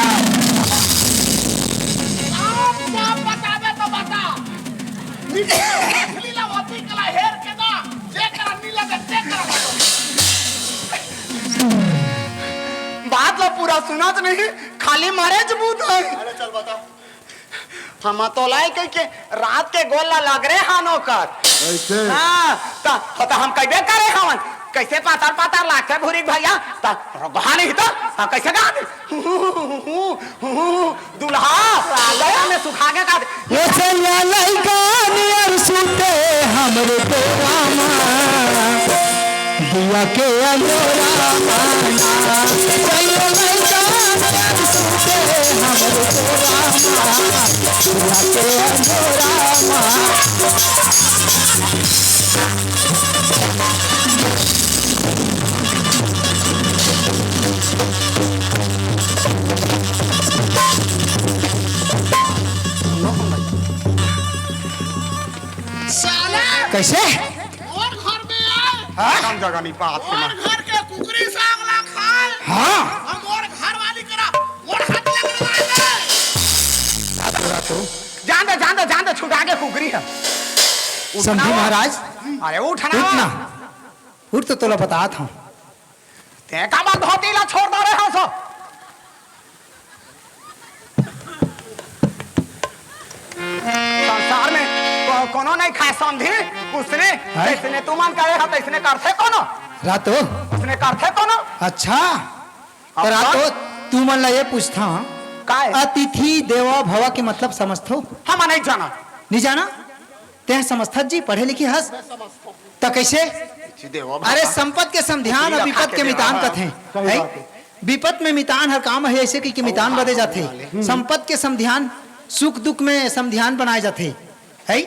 आप क्या बताबे तो बता। निकली ला वापी कला हेर के ना, जे करा नीला दे, जे करा। बात ला पूरा सुनत नहीं, खाली मारे जबूत है। अरे चल बता। हम तो लाई कह के रात के गोला लग रहे हानो कर। ऐसे? हाँ, त, त हम कइबे करे हवन। कैसे पातर पातर लागथे भूरी भैया? त रोगहा नहीं त, हाँ, कैसे गा दे? दुल्हा, गया में सुखा के का दे? ये सैया लइका नियर सूते हमरे कोरा मा। दिया के अंजोरा मा। सैया लइका नियर सूते हमरे कोरा मा। जाके अंजोरा मा। साला! कैसे? मोर घर में आए। हाँ? कम जगह नहीं पात के और ना। घर के कुकरी साग ला खाए। हाँ। हम और घर वाली करा, और हाथ लग रहा है। रात तू। जान दे, जान दे, जान दे, छुटा के कुकरी है। उठना समधी हो। महाराज। अरे उठना उठ हो। ना। उठ तो तोला बतात हूँ। ते का बात धोती ला छोड़ दे रहे हो सो। संसार में को-, कोनो नहीं खाए समधी, उसने, हैं? जैसने तुमन करे हा, तैसने करथे कोनो। रातो। उसने करथे कोनो। अच्छा। अब तो रातो, तू मन ला ये पूछता हूँ, काय? अतिथि देवो भव के मतलब समझथो? हम नहीं जाना। नहीं जाना? तें समझथस जी, पढ़े लिखे हस। त कैसे? अतिथि देवो भव। अरे, संपत के समधियान अउ विपत के मितान कथे। सही बात है। विपत में मितान हर काम हे, ऐसे कहिके मितान बदे जाथे। हम्म। संपत के समधियान, सुख दुख में समधियान बनाए जाथे। है?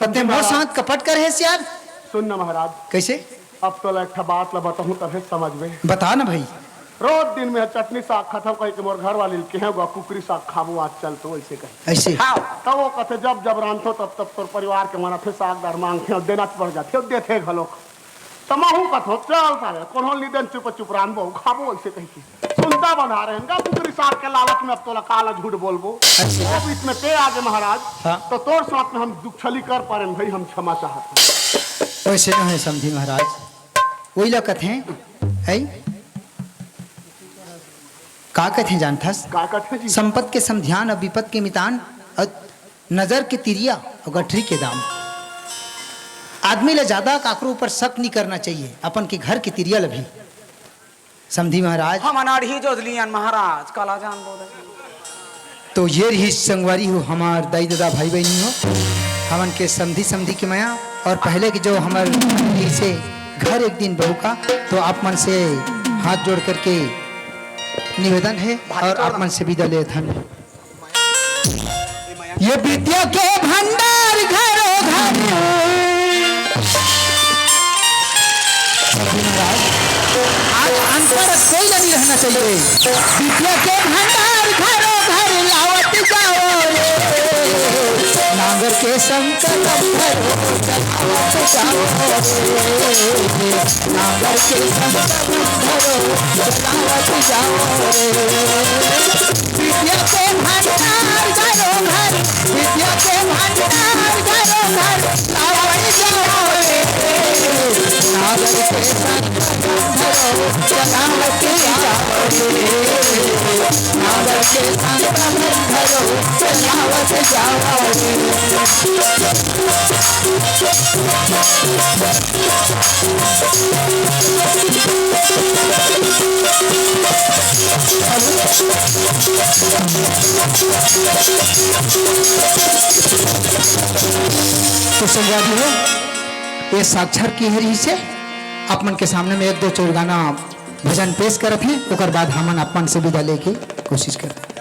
त तें मोर साथ कपट करे हस यार। सुन ना महाराज। कैसे? अब तोला एक ठा बात ला बताहूँ तभे समझबे। बता ना भाई। रोज दिन में चटनी साग खाथव कहिके मोर घर वाली ल केहेंव गा कुकरी साग खाबो आज चल तो ऐसे कहे। ऐसे? हाँ। तब वो कथे जब जब रांधथो तब तब तोर परिवार के मन आथे साग दार मांगथे अउ देना पड़ जाथे अउ देथे घलोक। त महूँ कथों, "चल साले, कोनो ली देन चुप चुप रांधबो, खाबो," अइसे कहिके। सुनता बना रहे हैं, का कुकरी साग के लालच में अब तोला काला झूठ बोलबो। अच्छा। वो बीच में ते आगे महाराज, हाँ। तो तोर साथ में हम दुखछली कर पारेन भाई, हम क्षमा चाहत हन। वैसे न है समधी महाराज, वही ला कथे, है? का कथे जानथस? का कथे जी? संपत के समधियान अउ विपत के मितान अउ नजर के तिरिया अउ गठरी के दाम। आदमी ला ज्यादा काकरो ऊपर शक नहीं करना चाहिए, अपन के घर के तिरिया ला भी। समधी महाराज। हमन अड़ही जोजलियन महाराज, काला जान बोले। तो ये रही संगवारी हो, हमार दाई ददा भाई बहनी हो, हमन के समधी समधी के मया अउ पहले के जो हमर से घर एक दिन बहू का, तो आप मन से हाथ जोड़ करके निवेदन है अउ आप मन से विदा लेथन। ये विद्या के भंडार घरो घर। आज अंतर कोई ला नहीं रहना चाहिए। विद्या के भंडार घरो घर लावत जाओ रे। नांगर के संग कलम धरो चलावत जाओ रे। नांगर के संग कलम धरो चलावत जाओ रे। विद्या के भंडार घरो घर, विद्या के भंडार घरो घर, लावत जाओ रे। नागर के संग कलम धरो, चलावत जाओ रे। नागर के संग कलम धरो, चलावत जाओ रे। तो संगवारी हो, ये साक्षर के हरी से आप मन के सामने में एक दो चौरगाना भजन पेश करत हे, ओकर बाद हमन आप मन से विदा लेके कोशिश करत हे।